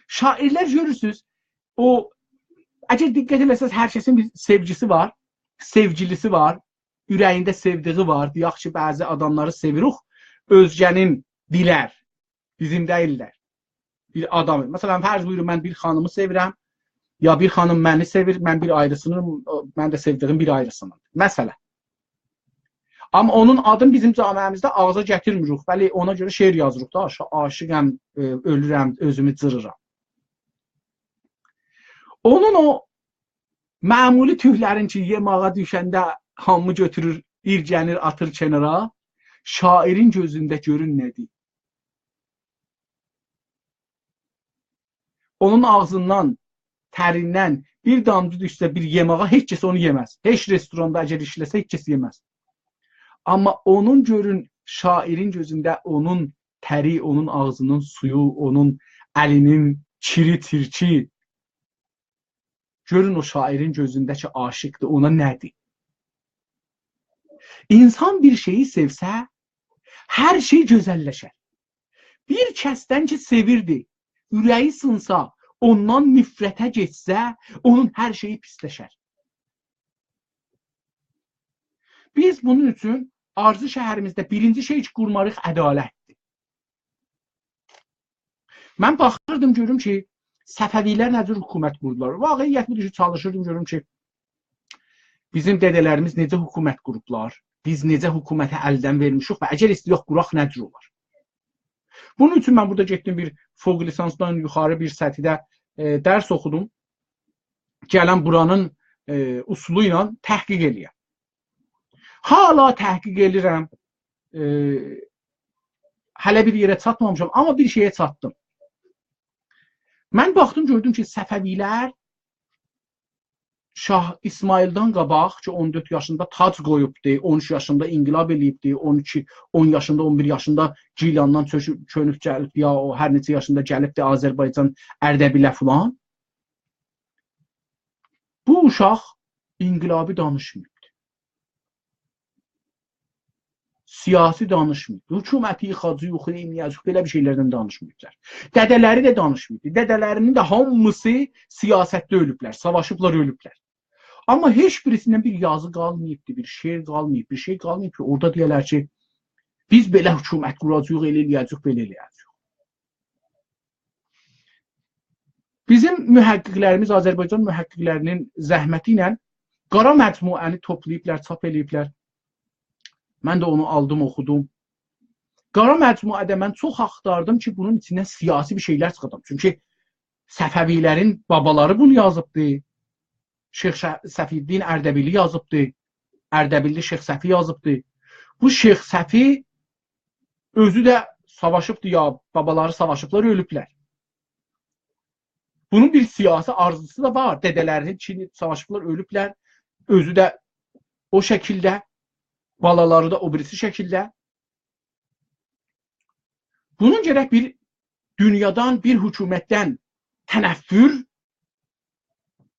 شاعرلر گؤرورسونوز، او، اگر دقت ائله‌سز، هر کسین بیر سئوگیسی وار، سئوگیلیسی وار، اوره‌یینده سئودیگی وار. دئیک کی، بعضی آداملاری سئویریک، اؤزگه‌نین دیلر، بیزیم دئییللر. بیر آدامی، مثلا، فرض بویورون، من بیر خانیمی سئویرم، یا بیر خانیم منی سئویر، من بیر آیریسینین، من ده سئودیگیم بیر آیریسینین. مثلا. آمما اونون آدینی بیزیم جامعه‌میزده آغزا گتیرمیریک. بلی، اونا گؤره شعر یازیریق دا، عاشی-، عاشیقم، ائ، اؤلورم، اؤزومو جیریرام. اونون او معمولی توکلرین کی، یئماغا دوشنده هامی گؤتورور، ایرگنیر، آتیر کنارا، شاعیرین گؤزونده گؤرون نه‌دیر؟ اونون آغزیندان، تریندن بیر دامجی دوشسه بیر یئماغا، هئچ کس اونو یئمز. هئچ رستوراندا اگر ایشله‌سه، هئچ کس یئمز. آمما اونون، گؤرون، شاعیرین گؤزونده اونون تری، اونون آغزینین سویو، اونون الینین کیری، چیرکی، گؤرون او شاعیرین گؤزونده کی عاشیقدیر، اونا نه‌دیر؟ اینسان بیر شئیی سئوسه، هر شئی گؤزللشر. بیر کسدن کی سئویردی، اوره‌یی سینسا، اوندان نفرته گئتسه، اونون هر شئیی پیسلشر. بیز بونون اوچون آرزو شهریمیزده بیرینجی شئی کی قورمالی‌ییق، عدالتدیر. من باخیردیم، گؤروم کی، صفوی‌لر نه جور حکومت قوردولار. واقعیت بودور کی، چالیشیردیم، گؤروم کی، بیزیم دده‌لریمیز نئجه حکومت قوروبلار، بیز نئجه حکومتی الدن وئرمیشیک و اگر ایسته‌یک قوراق، نه جور اولار؟ بونون اوچون من بورادا گئتدیم، بیر فوق لیسانسدان یوخاری بیر سطحده، ائ، درس اوخودوم. گلم بورانین، ائ، اصولو ایله تحقیق ائله‌یم. حالا تحقیق ائله‌ییرم. ائ، هله بیر یئره چاتمامیشام، آمما بیر شئیه چاتدیم. من باخدیم، گؤردوم کی، صفوی‌لر شاه اسماعیلدان قاباق کی، اون دؤرد یاشیندا تاج قویوبدی، اون اوچ یاشیندا انقلاب ائله‌ییبدی، اون ایکی، اون یاشیندا، اون بیر یاشیندا گیلاندان چؤشو-، چؤنوب گلیبدی، یا او هر نئچه یاشیندا گلیبدی آذربایجان، اردبیله فلان. بو اوشاق انقلابی دانیشماییبدی. سیاسی دانیشماییب. حکومتی ییخاجاغیق، یوخ ائله‌یه‌جه‌ییک، بئله بیر شئیلردن دانیشماییبلار. دده‌لری ده دانیشماییبدی. دده‌لرینین ده هامیسی سیاستده اؤلوبلر، ساواشیبلار، اؤلوبلر. آمما هئچ بیریسیندن بیر یازی قالماییبدی، بیر شعر قالماییب، بیر شئی قالماییب کی، اورادا دئیه‌لر کی، بیز بئله حکومت قوراجاغیق، ائله ائله‌یه‌جه‌ییک، بئله ائله‌یه‌جه‌ییک. بیزیم محققلریمیز، آذربایجان محققلرینین زحمتی ایله قارا مجموعه‌نی توپلاییبلار، چاپ ائله‌ییبلر. من ده اونو آلدیم، اوخودوم. قارا مجموعه‌ده من چوخ آختاردیم کی، بونون ایچیندن سیاسی بیر شئیلر چیخادام. چونکی صفوی‌لرین بابالاری بونو یازیبدی. شیخ ش-، صفی‌الدین اردبیلی یازیبدی. اردبیللی شیخ صفی یازیبدی. بو شیخ صفی اؤزو ده ساواشیبدی، یا بابالاری ساواشیبلار، اؤلوبلر. بونون بیر سیاسی آرزوسو دا وار. دده‌لرینی چینیب ساواشیبلار، اؤلوبلر. اؤزو ده او شکیلده، بالالاری دا او بیریسی شکیلده. بونون گرک بیر دونیادان، بیر حکومتدن تنفر،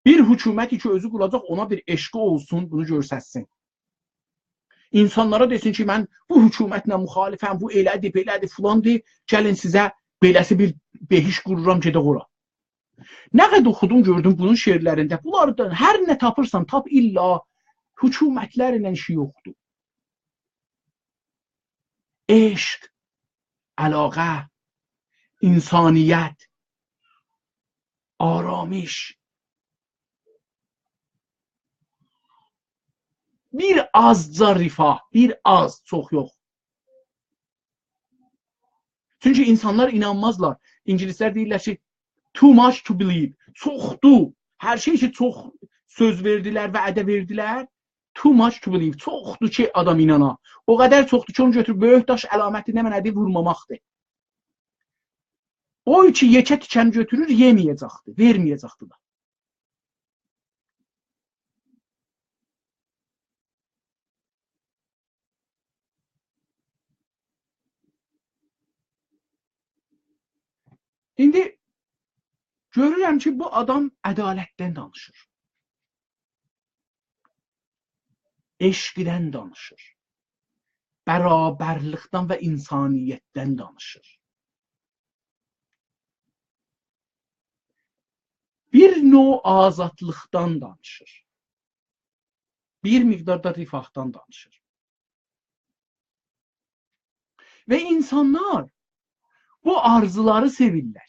بیر حکومت کی، اؤزو قوراجاق، اونا بیر عشقی اولسون، بونو گؤرستسین. اینسانلارا دئسین کی، من بو حکومتله مخالفم، بو ائله‌دیر، بئله‌دیر، فلاندیر، گلین سیزه بئله‌سی بیر بهشت قورورام، گئدک اورا. نه قدر اوخودوم، گؤردوم بونون شعرلرینده. بونلاردان هر نه تاپیرسان، تاپ، الا حکومتلرله ایشی یوخدور. عشق، علاقه، انسانیت، آرامش. بیر آزجا رفاه، بیر آز، چوخ یوخ. چونکی اینسانلار اینانمازلار. اینگیلیسلر دئییرلر کی، too much to believe. چوخدور. هر شئی کی، چوخ سؤز وئردیلر، وعده وئردیلر. Too much to believe. چوخدور کی، آدام اینانا. او قدر چوخدور کی، اونو گؤتوروب بؤیوک داش علامتی نمنه‌دیر؟ وورماماقدیر. او کی، یئکه تیکه‌نی گؤتورور، یئمه‌یه‌جکدیر، وئرمه‌یه‌جکدیر ده. ایندی گؤرورم کی، بو آدام عدالتدن دانیشیر. عشقدن دانیشیر. برابرلیکدن و انسانیتدن دانیشیر. بیر نوع آزادلیقدان دانیشیر. بیر مقدار دا رفاهدان دانیشیر. و اینسانلار بو آرزولاری سئویرلر.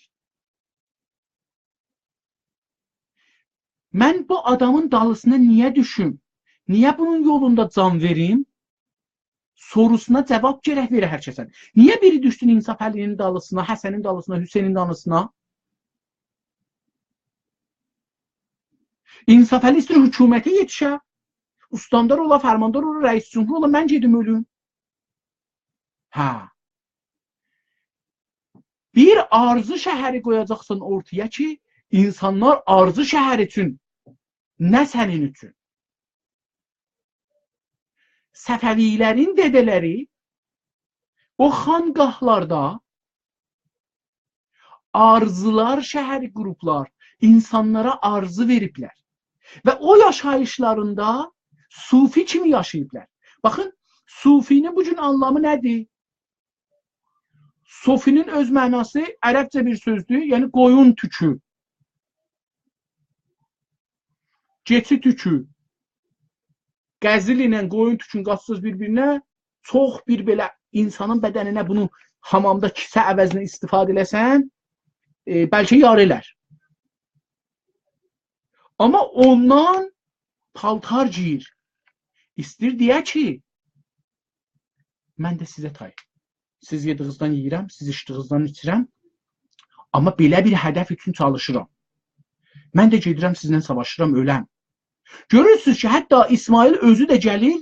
من بو آدامین دالیسینا نییه دوشوم؟ نییه بونون یولوندا جان وئریم؟ سوروسونا جاواب گرک وئره هر کسین. نییه بیری دوشسون انصافعلی‌نین دالیسینا، حسنین دالیسینا، حسینین دالیسینا؟ انصافعلی ایسته‌ییر حکومته یئتیشه، استاندار اولا، فرماندار اولا، رئیس جمهور اولا، من گئدیم اؤلوم. هه. بیر آرزو شهری قویاجاقسان اورتایا کی، اینسانلار آرزو شهری اوچون، نه سنین اوچون. صفوی‌لرین دده‌لری او خانقاهلاردا آرزولار شهری قوروبلار، اینسانلارا آرزو وئریبلر. و او یاشاییشلاریندا صوفی کیمی یاشاییبلار. باخین، صوفی‌نین بو گون آنلامی نه‌دیر؟ صوفی‌نین اؤز معناسی عربجه بیر سؤزدور، یعنی قویون توکو. کئچی توکو. قزیل ایله قویون توکون قاتساز بیر-بیرینه، چوخ بیر بئله اینسانین بدنینه بونو حامامدا کیسه عوضینه استفاده ائله‌سن، ائ، بلکه یاری ائلر. آمما اوندان پالتار گئییر. ایسته‌ییر دئیه کی، من ده سیزه تای. سیز یئدیگینیزدن یئییرم، سیز ایچدیگینیزدن ایچیرم. آمما بئله بیر هدف اوچون چالیشیرام. من ده گئدیرم، سیزله ساواشیرام، اؤلم. گؤرورسونوز کی، حتی اسماعیل اؤزو ده گلیر،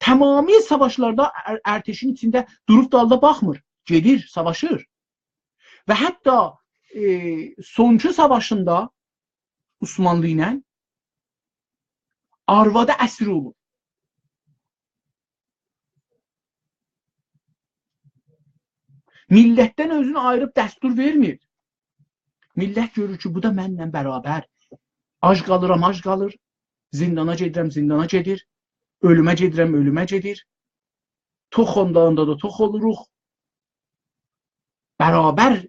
تمامی ساواشلاردا ار-، ارتشین ایچینده دوروب دالدا باخمیر. گئدیر، ساواشیر. و حتی، ائ، سونکی ساواشیندا عثمانلی ایله آروادی اسیر اولور. میللتدن اؤزونو آییریب دستور وئرمیر. میللت گؤرور کی، بو دا منله برابر. آج قالیرام، آج قالیر. زیندانا گئدیرم، زیندانا گئدیر. اؤلومه گئدیرم، اؤلومه گئدیر. توخ اونداغیندا دا توخ اولوروق. برابر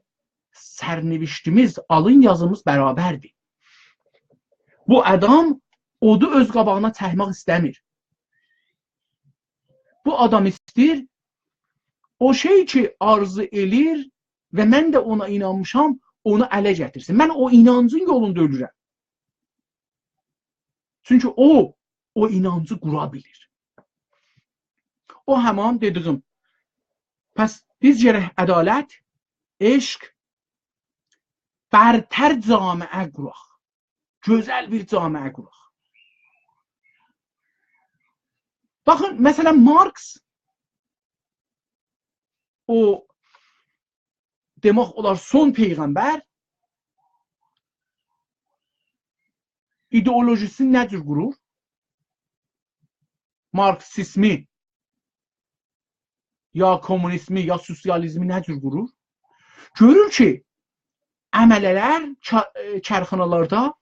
سرنوشتیمیز، آلین یازیمیز برابردیر. بو آدام اودو اؤز قاباغینا چکمک ایسته‌میر. بو آدام ایسته‌ییر، او شئی کی، آرزو ائله‌ییر و من ده اونا اینانمیشام، اونو اله گتیرسین. من او اینانجین یولوندا اؤلورم. چونکی او، او اینانجی قورا بیلیر. او همان دئدیگیم. پس بیز گرک عدالت، عشق، برتر جامعه قوراق. گؤزل بیر جامعه قوراق. باخین، مثلا، مارکس، او، دئمک اولار، سون پیغمبر، ایدئولوژی‌سینی نه جور قورور؟ مارکسیزمی، یا کمونیزمی، یا سوسیالیزمی نه جور قورور؟ گؤرور کی، عمله‌لر کا-، ائ، کارخانالاردا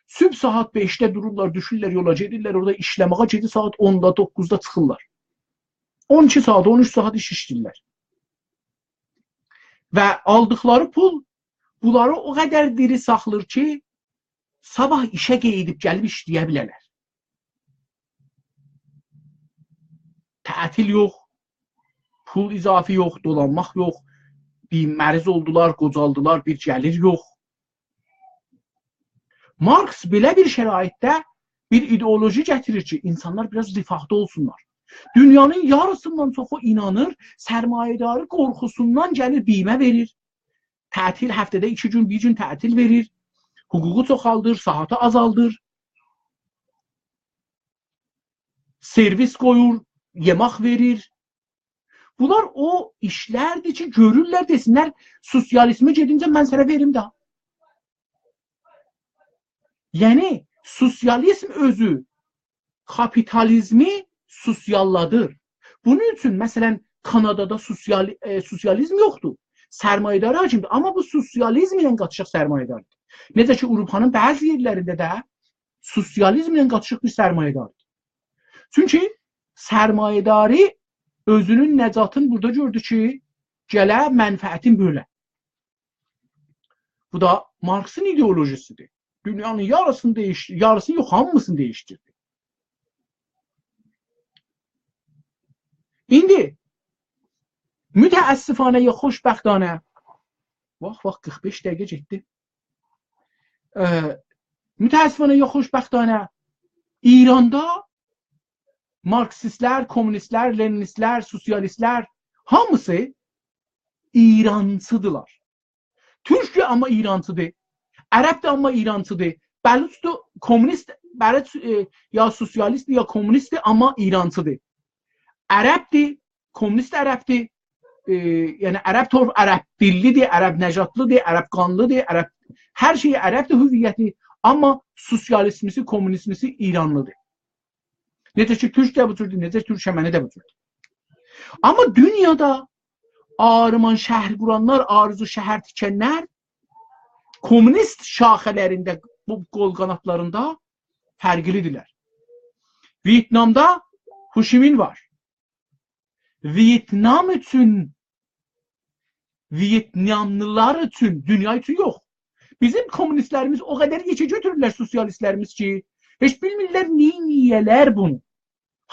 صبح ساعات بئشده دورورلار، دوشورلر یولا، گئدیرلر اورادا ایشله‌مه‌یه، گئجه ساعات اوندا، دوققوزدا چیخیرلار. اون ایکی ساعات، اون اوچ ساعات ایش ایشله‌ییرلر. و آلدیقلاری پول بونلاری او قدر دیری ساخلیر کی، صاباح ایشه قئییدیب گلیب ایشله‌یه بیله‌لر. تعطیل یوخ، پول اضافی یوخ، دولانماق یوخ، بیر مریض اولدولار، قوجالدیلار، بیر گلیر یوخ. مارکس بئله بیر شرایطده بیر ایدئولوژی گتیریر کی، اینسانلار بیر آز رفاهدا اولسونلار. دونیانین یاریسیندان چوخو اینانیر، سرمایه‌داری قورخوسوندان گلیر بیمه وئریر. تعطیل، هفته‌ده ایکی گون، بیر گون تعطیل وئریر. حقوقو چوخالدیر، ساعاتی آزالدیر. سرویس قویور، یئمک وئریر. بونلار او ایشلردیر کی، گؤرورلر، دئسینلر، سوسیالیزمه گئدینجه من سنه وئریم ده. یعنی، سوسیالیزم اؤزو کاپیتالیزمی سوسیاللادیر. بونون اوچون، مثلا، کانادادا سوسیالی-، ائ، سوسیالیزم یوخدور. سرمایه‌داری حاکمدیر. آمما بو سوسیالیزم ایله قاتیشیق سرمایه‌داریدیر. نئجه کی، آوروپانین بعضی یئرلرینده ده سوسیالیزم ایله قاتیشیق بیر سرمایه‌داریدیر. چونکی سرمایه‌داری اؤزونون نجاتینی بورادا گؤردو کی، گله منفعتین بؤله. بو دا مارکسین ایدئولوژیسیدیر. دونیانین یاریسینی دییش-، یاریسینی یوخ، هامیسینی دییشدیردی. ایندی متأسفانه یا خوشبختانه، واخ، واخ، قیرخ بئش دقیقه گئتدی. ائ، متأسفانه یا خوشبختانه، ایراندا مارکسیستلر، کمونیستلر، لنینیستلر، سوسیالیستلر هامیسی ایرانچی‌دیرلار. تورک ده آمما ایرانچی‌دیر. عرب ده آمما ایرانچی‌دیر. بلوچ دا کمونیست، بلوچ، ائ، یا سوسیالیست یا کمونیست، آمما ایرانچی‌دیر. عربدیر، کمونیست عربدیر. ائ، یعنی عرب تور-، عرب دیللی‌دیر، عرب نژادلی‌دیر، عرب قانلی‌دیر، عرب، هر شئی عربدیر هویتی. آمما سوسیالیستمیسی، کمونیستمیسی ایرانلی‌دیر. نئجه کی تورک ده بو جوردور، نئجه تورکمنی ده بو جوردور. آمما دونیادا آرمان شهر قورانلار، آرزو شهر تیکنلر کمونیست شاخه‌لرینده، بو قول قانادلاریندا فرقلی‌دیرلر. ویتنامدا هوشی‌مین وار. ویتنام اوچون، ویتناملی‌لار اوچون، دونیا اوچون یوخ. بیزیم کمونیستلریمیز او قدر یئکه گؤتورورلر سوسیالیستلریمیز کی، هئچ بیلمیرلر نئینیه‌لر بونو.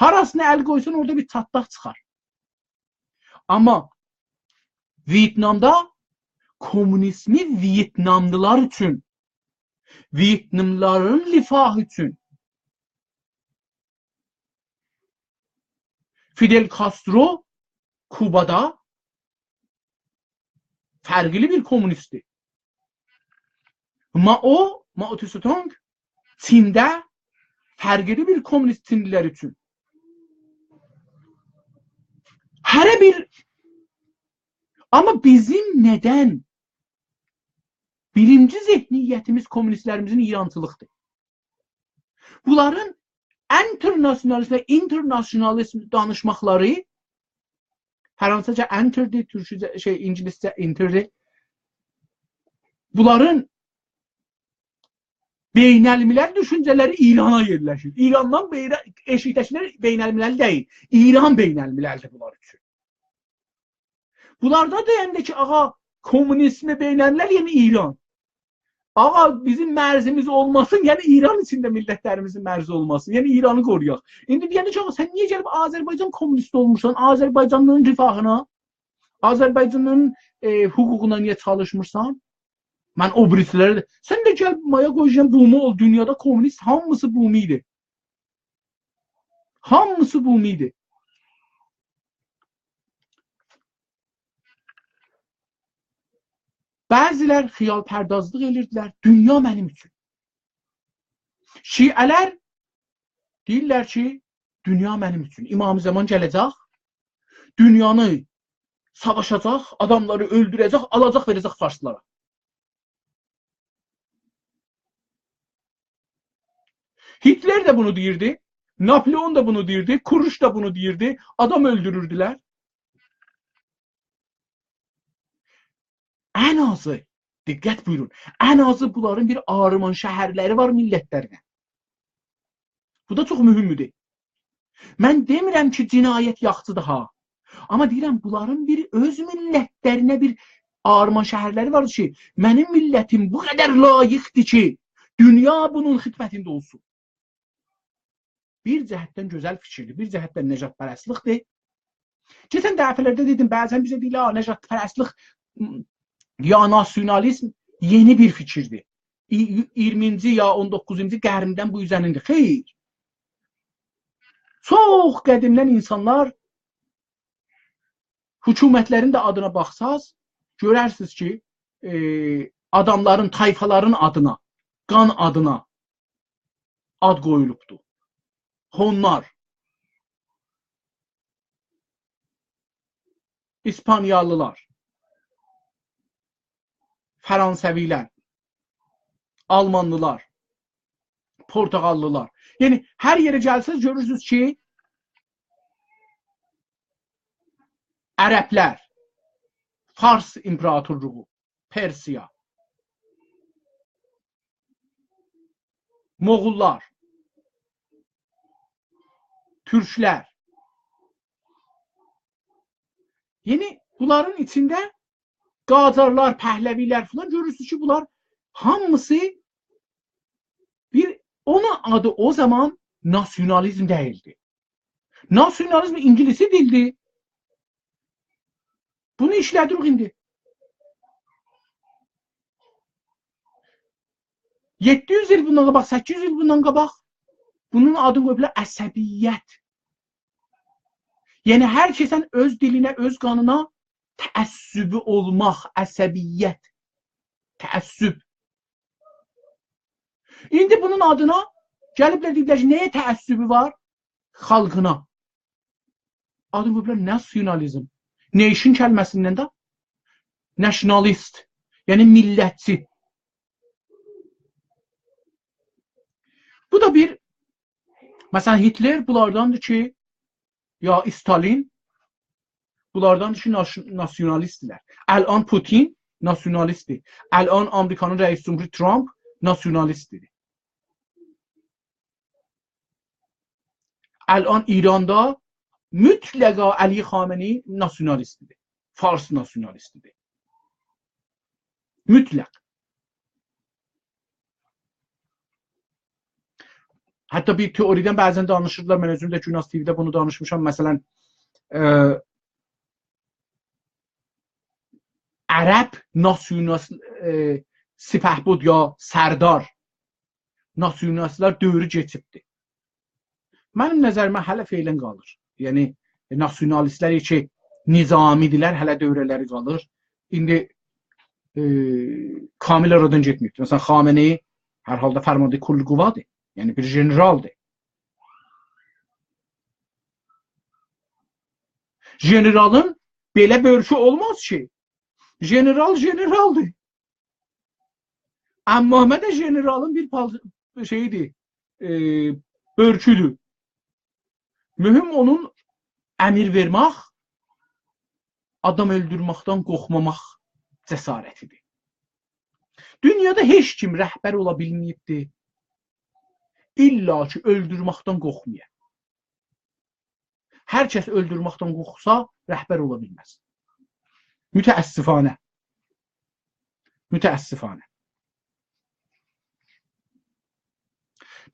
هاراسینا ال قویسان اورادا بیر چاتلاق چیخار. آمما ویتنامدا کمونیزمی ویتناملی‌لار اوچون، ویتناملی‌لارین رفاهی اوچون، فیدل کاسترو کوبادا فرقلی بیر کمونیستدیر. مائو، مائو تسه‌تونگ چینده فرقلی بیر کمونیست چینلی‌لر اوچون. هره بیر، آمما بیزیم ندن بیرینجی ذهنیتیمیز کمونیستلریمیزین ایرانچیلیقدیر؟ بونلارین انترناسیونالیزم و اینترناسیونالیزم دانیشماقلاری، فرانسیزجا انتردیر، تورکجه، شئی، اینگیلیسجه اینتردیر. بونلارین بین‌الملل دوشونجه‌لری ایرانا یئرلشیر. ایراندان بئیره-، ائشیکده‌کیلر بین‌الملل دئییل. ایران بین‌المللدیر بونلار اوچون. بونلاردا دئینده کی، آغا، کمونیزم بین‌الملل، یعنی ایران. آغا، بیزیم مرزیمیز اولماسین، یعنی ایران ایچینده میللتلریمیزین مرزی اولماسین، یعنی ایرانی قورویاق. ایندی دئینده کی، آغا، سن نییه گلیب آذربایجان کمونیستی اولموسان، آذربایجانلی‌نین رفاهینا، آذربایجانلی‌نین، ائ، حقوقونا نییه چالیشمیرسان؟ من او بیریسی‌لری ده، سن ده گل مایا قویوجان بومی اول، دونیادا کمونیست هامیسی بومی‌دی. هامیسی بومی‌دی. بعضی‌لر خیال‌پردازلیق ائدیردیلر، دونیا منیم اوچون. شیعه‌لر دئییرلر کی، دونیا منیم اوچون. امام زمان گله‌جک، دونیانی ساواشاجاق، آداملاری اؤلدوره‌جک، آلاجاق، وئره‌جک فارسلارا. هیتلر ده بونو دئییردی، ناپلئون دا بونو دئییردی، کوروش دا بونو دئییردی، آدام اؤلدوروردولر. ان آزی، دقت بویورون، ان آزی بونلارین بیر آرمان شهرلری وار میللتلرینه. بو دا چوخ مهمدور. من دئمیرم کی، جنایت یاخشی‌دیر ها. آمما دئییرم، بونلارین بیر اؤز میللتلرینه بیر آرمان شهرلری وار کی، منیم میللتیم بو قدر لایقدیر کی، دونیا بونون خدمتینده اولسون. بیر جهتدن گؤزل فیکیردیر، بیر جهتدن نژادپرستلیکدیر. کئچن دفعه‌لرده دئدیم، بعضا بیزه دئییرلر، «آ، نژادپرستلیک، م، یا ناسیونالیزم یئنی بیر فیکیردیر. ای-، اییرمینجی یا اون دوققوزونجو قرندن بو اوزه‌نین‌دیر.» خیر. چوخ قدیمدن اینسانلار، حکومتلرین ده آدینا باخساز، گؤررسینیز کی، ائ، آداملارین، طایفالارین آدینا، قان آدینا آد قویولوبدور. هونلار، ایسپانیالی‌لار، فرانسوی‌لر، آلمانلی‌لار، پرتغاللی‌لار. یعنی، هر یئره گلسز، گؤرورسونوز کی، عربلر، فارس ایمپراتورلوغو، پرسیا، موغوللار، تورکلر. یعنی، بونلارین ایچینده قاجارلار، پهلوی‌لر فلان، گؤرورسونوز کی، بونلار هامیسی بیر، اونون آدی او زامان ناسیونالیزم دئییلدی. ناسیونالیزم اینگیلیسی دیلدی. بونو ایشله‌دیریک ایندی. یئددی یوز ایل بوندان قاباق، سککیز یوز ایل بوندان قاباق بونون آدینی قویوبلار عصبیت. یعنی هر کسین اؤز دیلینه، اؤز قانینا تعصبو اولماق، عصبیت، تعصب. ایندی بونون آدینا گلیبلر دئییبلر کی، نه‌یه تعصبو وار؟ خالقینا. آدینی قویوبلار ناسیونالیزم. Nation کلمه‌سیندن ده nationalist، یعنی میللتچی. بو دا بیر، مثلا، هیتلر بونلارداندیر کی، یا استالین بونلارداندیر کی، ناش-، ناسیونالیستدیرلر. الان پوتین ناسیونالیستدیر. الان آمریکانین رئیس جمهورو ترامپ ناسیونالیستدیر. الان ایراندا مطلقا علی خامنه‌ای ناسیونالیستدیر. فارس ناسیونالیستدیر. مطلق. حتی بیر تئوریدن بعضا دانیشیردیلار، من اؤزوم ده گوناز تی‌وی‌ده بونو دانیشمیشام. مثلا، ائ، عرب ناسیونالیست، ائ، سپهبد یا سردار ناسیونالیستلر دؤورو کئچیبدی. منیم نظریمه هله فعلا قالیر. یعنی، ائ، ناسیونالیستلر کی، نظامی‌دیرلر، هله دؤوره‌لری قالیر. ایندی، ائ، کامل آرادان گئتمه‌ییبدیر. مثلا، خامنه‌ای هر حالدا فرمانده کل قوادیر. یعنی، بیر ژنرالدیر. ژنرالین بئله بؤرکو اولماز کی. ژنرال ژنرالدیر. عمامه ده ژنرالین بیر پال-، شئییدیر، ائ، بؤرکودور. مهم اونون امر وئرمک، آدام اؤلدورمکدن قورخماماق جسارتیدیر. دونیادا هئچ کیم رهبر اولا بیلمه‌ییبدیر، الا کی، اؤلدورمکدن قورخمایا. هر کس اؤلدورمکدن قورخسا، رهبر اولا بیلمز. متأسفانه. متأسفانه.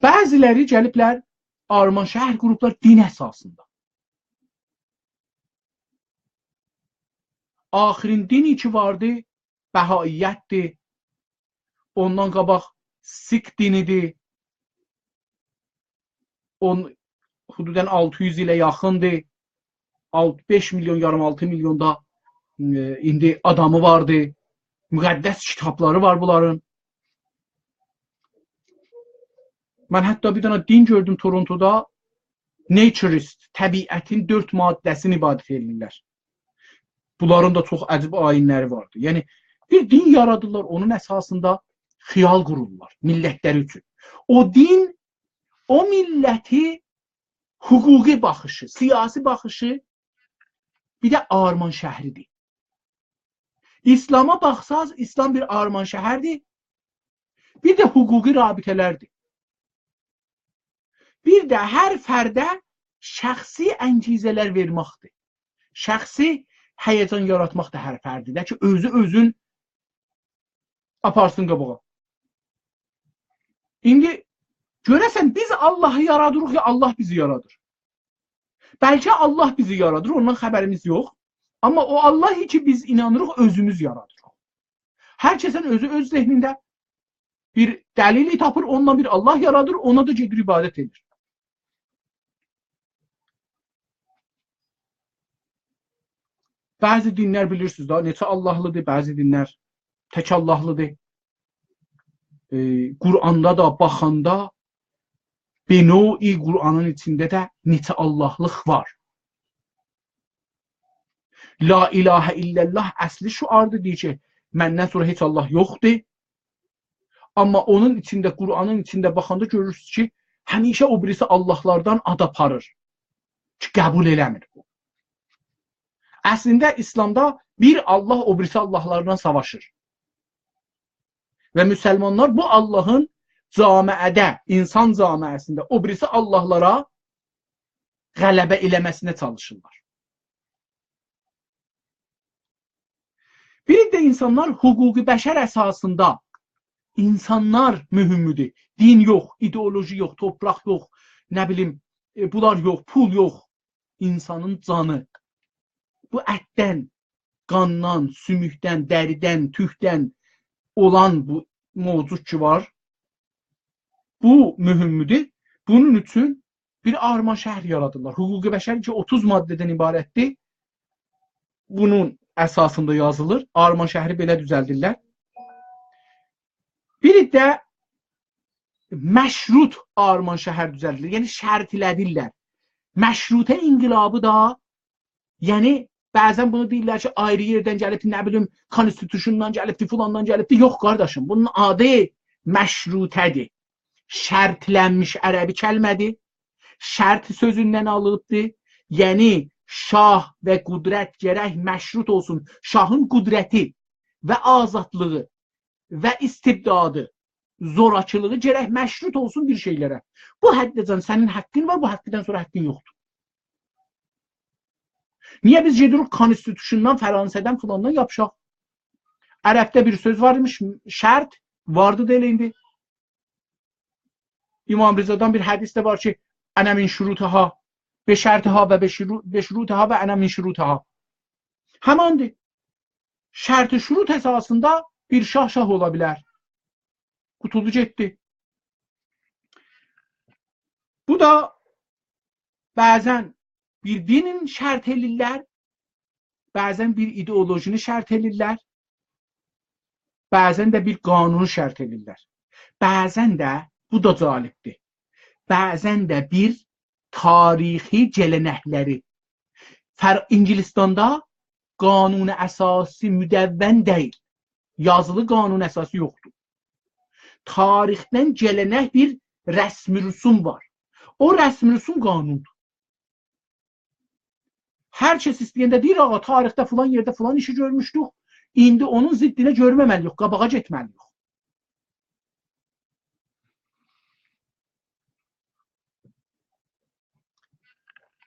بعضی‌لری گلیبلر آرمانشهر قوروبلار دین اساسیندا. آخرین دین کی واردی، بهائیتدیر. اوندان قاباق سیک دینیدیر. اون، حدوداً آلتی یوز ایله یاخیندیر. آلت-، بئش میلیون یاریم، آلتی میلیون دا، ائ، ایندی آدامی واردی. مقدس کیتابلاری وار بونلارین. من حتی بیر دنه دین گؤردوم تورونتودا. Naturist، طبیعتین دؤرد ماده‌سینی عبادت ائدیرلر. بونلارین دا چوخ عجیب آیین‌لری واردی. یعنی، بیر دین یارادیرلار، اونون اساسیندا خیال قورورلار میللت‌لری اوچون. او دین، او میللتی حقوقی باخیشی، سیاسی باخیشی، بیر ده آرمانشهریدیر. ایسلاما باخساز، ایسلام بیر آرمانشهردیر، بیر ده حقوقی رابطه‌لردیر. بیر ده هر فرده شخصی انگیزه‌لر وئرمکدیر. شخصی هیجان یاراتماق دا هر فردیده کی، اؤزو اؤزون آپارسین قاباغا. ایندی گؤره‌سن بیز آللاهی یارادیریق، یا آللاه بیزی یارادیر؟ بلکه آللاه بیزی یارادیر، اوندان خبریمیز یوخ. آمما او آللاه کی، بیز اینانیریق، اؤزوموز یارادیریق. هر کسین اؤزو اؤز ذهنینده بیر دلیلی تاپیر، اونونلا بیر آللاه یارادیر، اونا دا گئدیر عبادت ائدیر. بعضی دین‌لر بیلیرسینیز ده، نئچه آللاهلیدیر، بعضی دین‌لر تک آللاهلیدیر. ائ، قرآندا دا باخاندا، به نوعی قرآنین ایچینده ده نئچه آللاهلیق وار. لا اله الا الله اصلی شعاردیر، دئییر کی، مندن سونرا هئچ آللاه یوخدور. آمما اونون ایچینده، قرآنین ایچینده باخاندا گؤرورسونوز کی، همیشه او بیریسی آللاهلاردان آد آپاریر کی، قبول ائله‌میر بو. اصلینده ایسلامدا بیر آللاه او بیریسی آللاهلارلا ساواشیر. و مسلمانلار بو آللاهین جامعه‌ده، اینسان جامعه‌سینده او بیریسی آللاهلارا غلبه ائله‌مه‌سینه چالیشیرلار. بیر ده اینسانلار حقوق بشر اساسیندا اینسانلار مهمدور. دین یوخ، ایدئولوژی یوخ، تورپاق یوخ، نه بیلیم، ائ، بونلار یوخ، پول یوخ. اینسانین جانی. بو اتدن، قاندان، سوموکدن، دریدن، توکدن اولان بو موجود کی وار، بو مهمدور. بونون اوچون بیر آرمان‌شهر یارادیرلار. حقوق بشر کی اوتوز ماده‌دن عبارتدیر. بونون اساسیندا یازیلیر. آرمان‌شهری بئله دوزلدیرلر. بیری ده مشروط آرمان‌شهر دوزلدیلیر. یعنی شرطله‌دیرلر. مشروطه انقلابی دا، یعنی بعضا بونو دئییرلر کی، آیری یئردن گلیبدی، نه بیلیم، کانستیتوشوندان گلیبدی، فلاندان گلیبدی. یوخ، قارداشیم، بونون آدی مشروطه‌دیر. شرطلنمیش عربی کلمه‌دیر. شرط سؤزوندن آلیبدیر. یعنی شاه و قدرت گرک مشروط اولسون. شاهین قدرتی و آزادلیغی و استبدادی، زوراکیلیغی گرک مشروط اولسون بیر شئیلره. بو حده‌جن سنین حاققین وار، بو حاققیندان سونرا حاققین یوخدور. نییه بیز گئدیریک کانستیتوشوندان، فرانسه‌دن، فلاندان یاپیشاق؟ عربده بیر سؤز وار ایمیش، شرط، واردی دا ائله ایندی. امام رضادان بیر حدیث ده وار کی، «أنا من شروطها، بشرطها و بشرو-، بشروطها و أنا من شروطها.» هماندیر. شرط و شروط اساسیندا بیر شاه شاه اولا بیلر. قوتولدو گئتدی. بو دا بعضا بیر دینین شرط ائله‌ییرلر، بعضا بیر ایدئولوژینی شرط ائله‌ییرلر، بعضا ده بیر قانونو شرط ائله‌ییرلر. بعضا ده، بو دا جالبدیر، بعضا ده بیر تاریخی گله‌نکلری. فر-، انگلستاندا قانون اساسی مدون دئییل. یازیلی قانون اساسی یوخدور. تاریخدن گله‌نک بیر رسم رسوم وار. او رسم رسوم قانوندور. هر کس ایسته‌ینده دئییر، «آغا، تاریخده فلان یئرده فلان ایشی گؤرموشدوک. ایندی اونون ضدینه گؤرمه‌مه‌لی‌ییک، قاباغا گئتمه‌لی‌ییک.»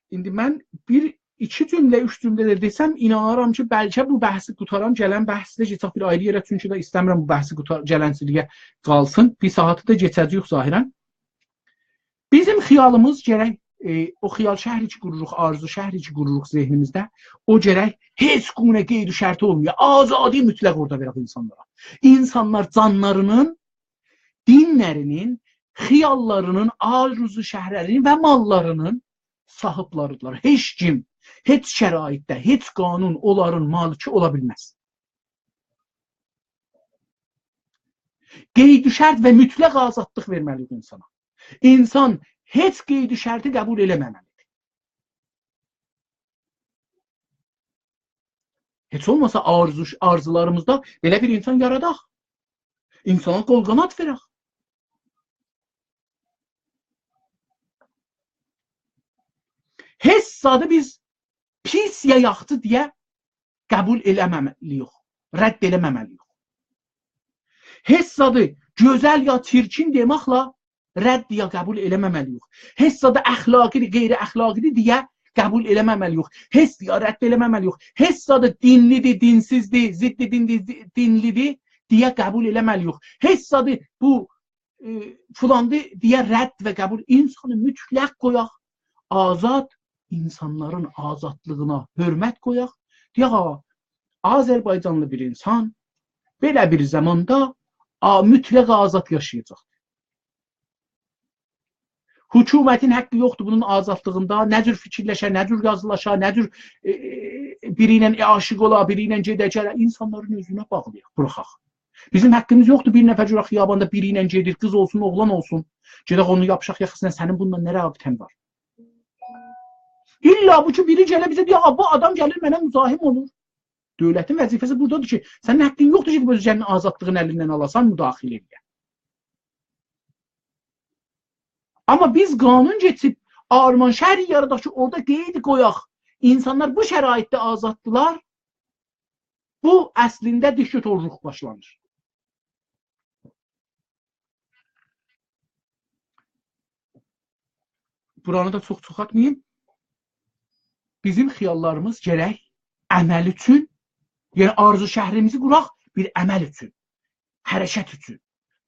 ایندی من بیر ایکی جمله، اوچ جمله ده دئسم، اینانیرام کی، بلکه بو بحثی قوتارام، گلن بحثده کئچک بیر آیری یئره، چونکی ده ایسته‌میرم بو بحثی قوتار-، گلن سری‌یه قالسین. بیر ساعاتی دا کئچه‌جه‌ییک ظاهرا. بیزیم خیالیمیز گرک، ائ، او خیال شهری کی قوروروق، آرزو شهری کی قوروروق ذهنیمیزده، او گرک هئچ گونه قید و شرطی اولمایا، آزادی مطلق اورادا وئرک اینسانلارا. اینسانلار جانلارینین، دینلرینین، خیاللارینین، آرزو شهرلرینین و ماللارینین صاحیبلری‌دیرلار. هئچ کیم، هئچ شرایطده، هئچ قانون اونلارین مالکی اولا بیلمز. قید و شرط و مطلق آزادلیق وئرمه‌لی‌ییک اینسانا. اینسان هئچ قید و شرطی قبول ائله‌مه‌مه‌لی‌دیر. هئچ اولماسا آرزو، آرزولاریمیزدا بئله بیر اینسان یاراداق. اینسانا قول قانات وئرک. هئچ زادی بیز پیس یا یاخشی دئیه قبول ائله‌مه‌مه‌لی‌ییک، رد ائله‌مه‌مه‌لی‌ییک. هئچ زادی گؤزل یا چیرکین دئمکله رد یا قبول ائله‌مه‌مه‌لی‌ییک. هئچ زادی اخلاقی‌دیر، غیر اخلاقی‌دیر دئیه قبول ائله‌مه‌مه‌لی‌ییک. هئچ یا رد ائله‌مه‌مه‌لی‌ییک. هئچ زادی دینلی‌دیر، دینسیزدیر، ضد دین-، دینلی‌دیر دئیه قبول ائله‌مه‌لی‌ییک. هئچ زادی بو، ائ، فلاندی دئیه رد و قبول. اینسانی مطلق قویاق، آزاد، اینسانلارین آزادلیغینا حؤرمت قویاق. دئیک، «آ، آذربایجانلی بیر اینسان بئله بیر زاماندا، آ، مطلق آزاد یاشایاجاق.» حکومتین حاققی یوخدور بونون آزادلیغیندا، نه جور فیکیرلشه، نه جور یازیلاشا، نه جور، ائ، بیری ایله عاشیق اولا، بیری ایله گئده گله، اینسانلارین اؤزونه باغلایاق، بوراخاق. بیزیم حاققیمیز یوخدور بیر نفر گؤرک خیاباندا بیری ایله گئدیر، قیز اولسون، اوغلان اولسون. گئدک اونو یاپیشاق یاخاسینا، سنین بونونلا نه رابطه‌ن وار؟ الّا بو کی بیری گله بیزه دئیه، «آ، بو آدام گلیر منه مزاحم اولور.» دؤولتین وظیفه‌سی بورادادیر کی، سنین حاققین یوخدور کی، اؤزگه‌نین آزادلیغینی الیندن آلاسان، مداخله ائله‌یه. آمما بیز قانون کئچیریب آرمان‌شهری یاراداق کی، اورادا قید قویاق، اینسانلار بو شرایطده آزاددیلار، بو اصلینده دیکتاتورلوق باشلانیر. بورانی دا چوخ چوخالتماییم. بیزیم خیاللاریمیز گرک عمل اوچون، یعنی آرزو شهریمیزی قوراق بیر عمل اوچون، حرکت اوچون،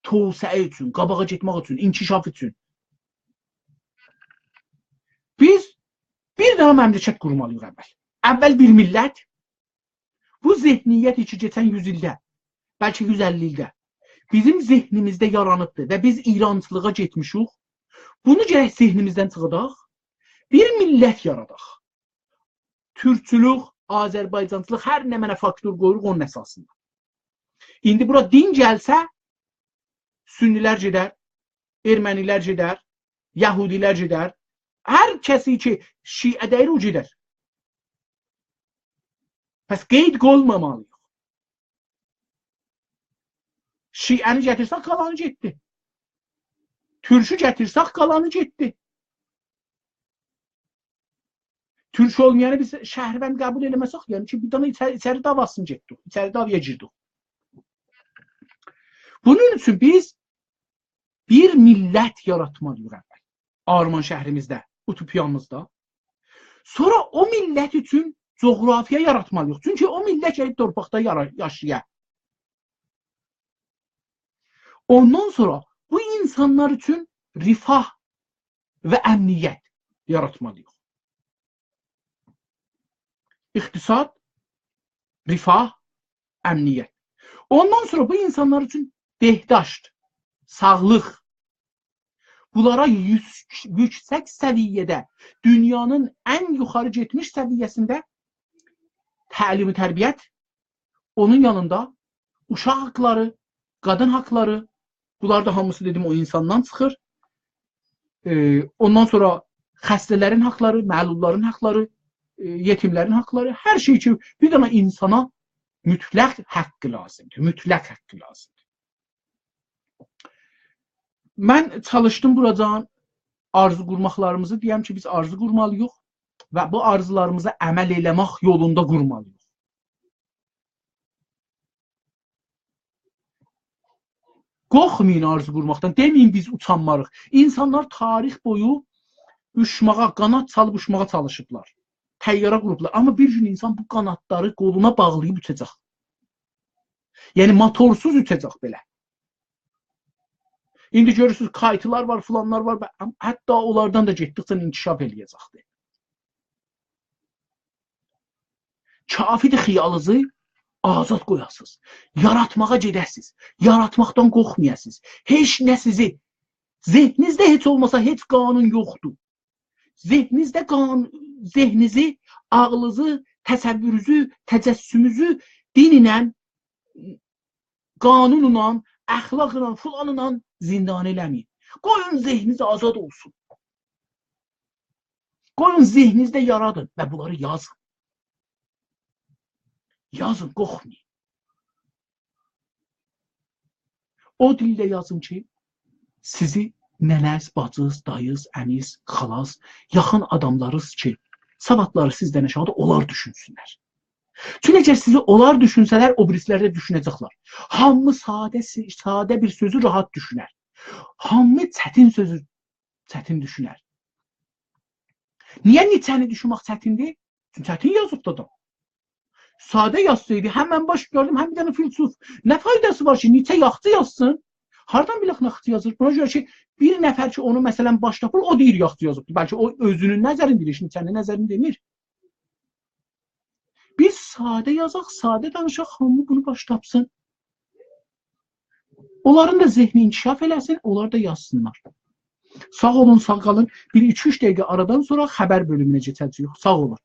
توسعه اوچون، قاباغا گئتمک اوچون، انکشاف اوچون. بیز بیر دنه مملکت قورمالی‌ییق اول. اول بیر میللت، بو ذهنیت کی کئچن یوز ایلده، بلکه یوز اللی ایلده بیزیم ذهنیمیزده یارانیبدیر و بیز ایرانچیلیغا گئتمیشیک. بونو گرک ذهنیمیزدن چیخاداق، بیر میللت یاراداق. تورکچولوک، آذربایجانچیلیق، هر نمنه فاکتور قویوروق اونون اساسیندا. ایندی بورا دین گلسه، سنی‌لر گئدر، ارمنی‌لر گئدر، یهودی‌لر گئدر. هر کسی کی شیعه دئییل، او گئدر. پس قید قویمامالی‌ییق. شیعه‌نی گتیرسک، قالانی گئتدی. تورکو گتیرسک، قالانی گئتدی. تورک اولمایانی بیز شهروند قبول ائله‌مه‌سک، یعنی کی، بیر دنه ایچری، ایچری دعواسینی گئتدیک، ایچری دعوایا گیردیک. بونون اوچون بیز بیر میللت یاراتمالی‌ییق اول آرمان‌شهریمیزده، اوتوپیامیزدا. سونرا او میللت اوچون جغرافیا یاراتمالی‌ییق. چونکی او میللت گلیب تورپاقدا یارا-، یاشایا. اوندان سونرا بو اینسانلار اوچون رفاه و امنیت یاراتمالی‌ییق. اقتصاد، رفاه، امنیت. اوندان سونرا بو اینسانلار اوچون بهداشت، ساغلیق، بونلارا یوز-، یوکسک سویه‌ده، دونیانین ان یوخاری گئتمیش سویه‌سینده تعلیم و تربیت، اونون یانیندا اوشاق حاقلاری، قادین حاقلاری، بونلار دا هامیسی، دئدیم، او اینساندان چیخیر. ائ، اوندان سونرا خسته‌لرین حاقلاری، معلول‌لارین حاقلاری، ائ، یتیم‌لرین حاقلاری، هر شئی کی، بیر دنه اینسانا مطلق حاقی لازیمدیر، مطلق حاقی لازیمدیر. من چالیشدیم بوراجان آرزو قورماقلاریمیزی دئیم کی، بیز آرزو قورمالی‌ییق و بو آرزولاریمیزی عمل ائله‌مک یولوندا قورمالی‌ییق. قورخمایین آرزو قورماقدان، دئمه‌یین بیز اوچانماریق. اینسانلار تاریخ بویو اوچماغا، قاناد چالیب اوچماغا چالیشیبلار. طیاره قوروبلار. آمما بیر گون اینسان بو قانادلاری قولونا باغلاییب اوچاجاق. یعنی موتورسوز اوچاجاق بئله. ایندی گؤرورسونوز، کایتلار وار، فلانلار وار. به-، حتی اونلاردان دا گئتدیکجه انکشاف ائله‌یه‌جکدیر. کافی‌دیر خیالینیزی آزاد قویاسینیز. یاراتماغا گئده‌سینیز. یاراتماقدان قورخمایاسینیز. هئچ نه سیزی، ذهنینیزده هئچ اولماسا هئچ قانون یوخدور. ذهنینیزده قان-، ذهنینیزی، عاغلینیزی، تصورونوزو، تجسمونوزو دین ایله، قانونلا، اخلاقلا، فلانلا زندانی ائله‌مه‌یین. قویون ذهنینیز آزاد اولسون. قویون ذهنینیزده یارادین و بونلاری یازین. یازین، قورخمایین. او دیلده یازین کی، سیزی ننه‌ز، باجیز، داییز، عمیز، خالاز، یاخین آداملاریز کی، سوادلاری سیزدن آشاغیدیر، اونلار دوشونسونلر. چونکی اگر سیزی اونلار دوشونسه‌لر، او بیریسی‌لر ده دوشونه‌جکلر. هامی ساده، ساده بیر سؤزو راحت دوشونر. هامی چتین سؤزو چتین دوشونر. نییه نیچه‌نی دوشونمک چتیندیر؟ چونکی چتین یازیبدی آدام. ساده یازسایدی، هم من باش گؤردوم، هم بیر دنه فیلسوف. نه فایداسی وار کی، نیچه یاخچی یازسین؟ هاردان بیلک یاخچی یازیر؟ بونا گؤره کی، بیر نفر کی، اونو، مثلا، باش تاپیر، او دئییر یاخچی یازیبدیر. بلکه او اؤزونون نظرینی دئییر، هئچ نیچه‌نین نظرینی دئمیر. بیز ساده یازاق، ساده دانیشاق، هامی بونو باش تاپسین. اونلارین دا ذهنی انکشاف ائله‌سین، اونلار دا یازسینلار. ساغ اولون، ساغ قالین. بیر ایکی-اوچ دقیقه آرادان سونرا خبر بؤلومونه کئچه‌جه‌ییک. ساغ اولون.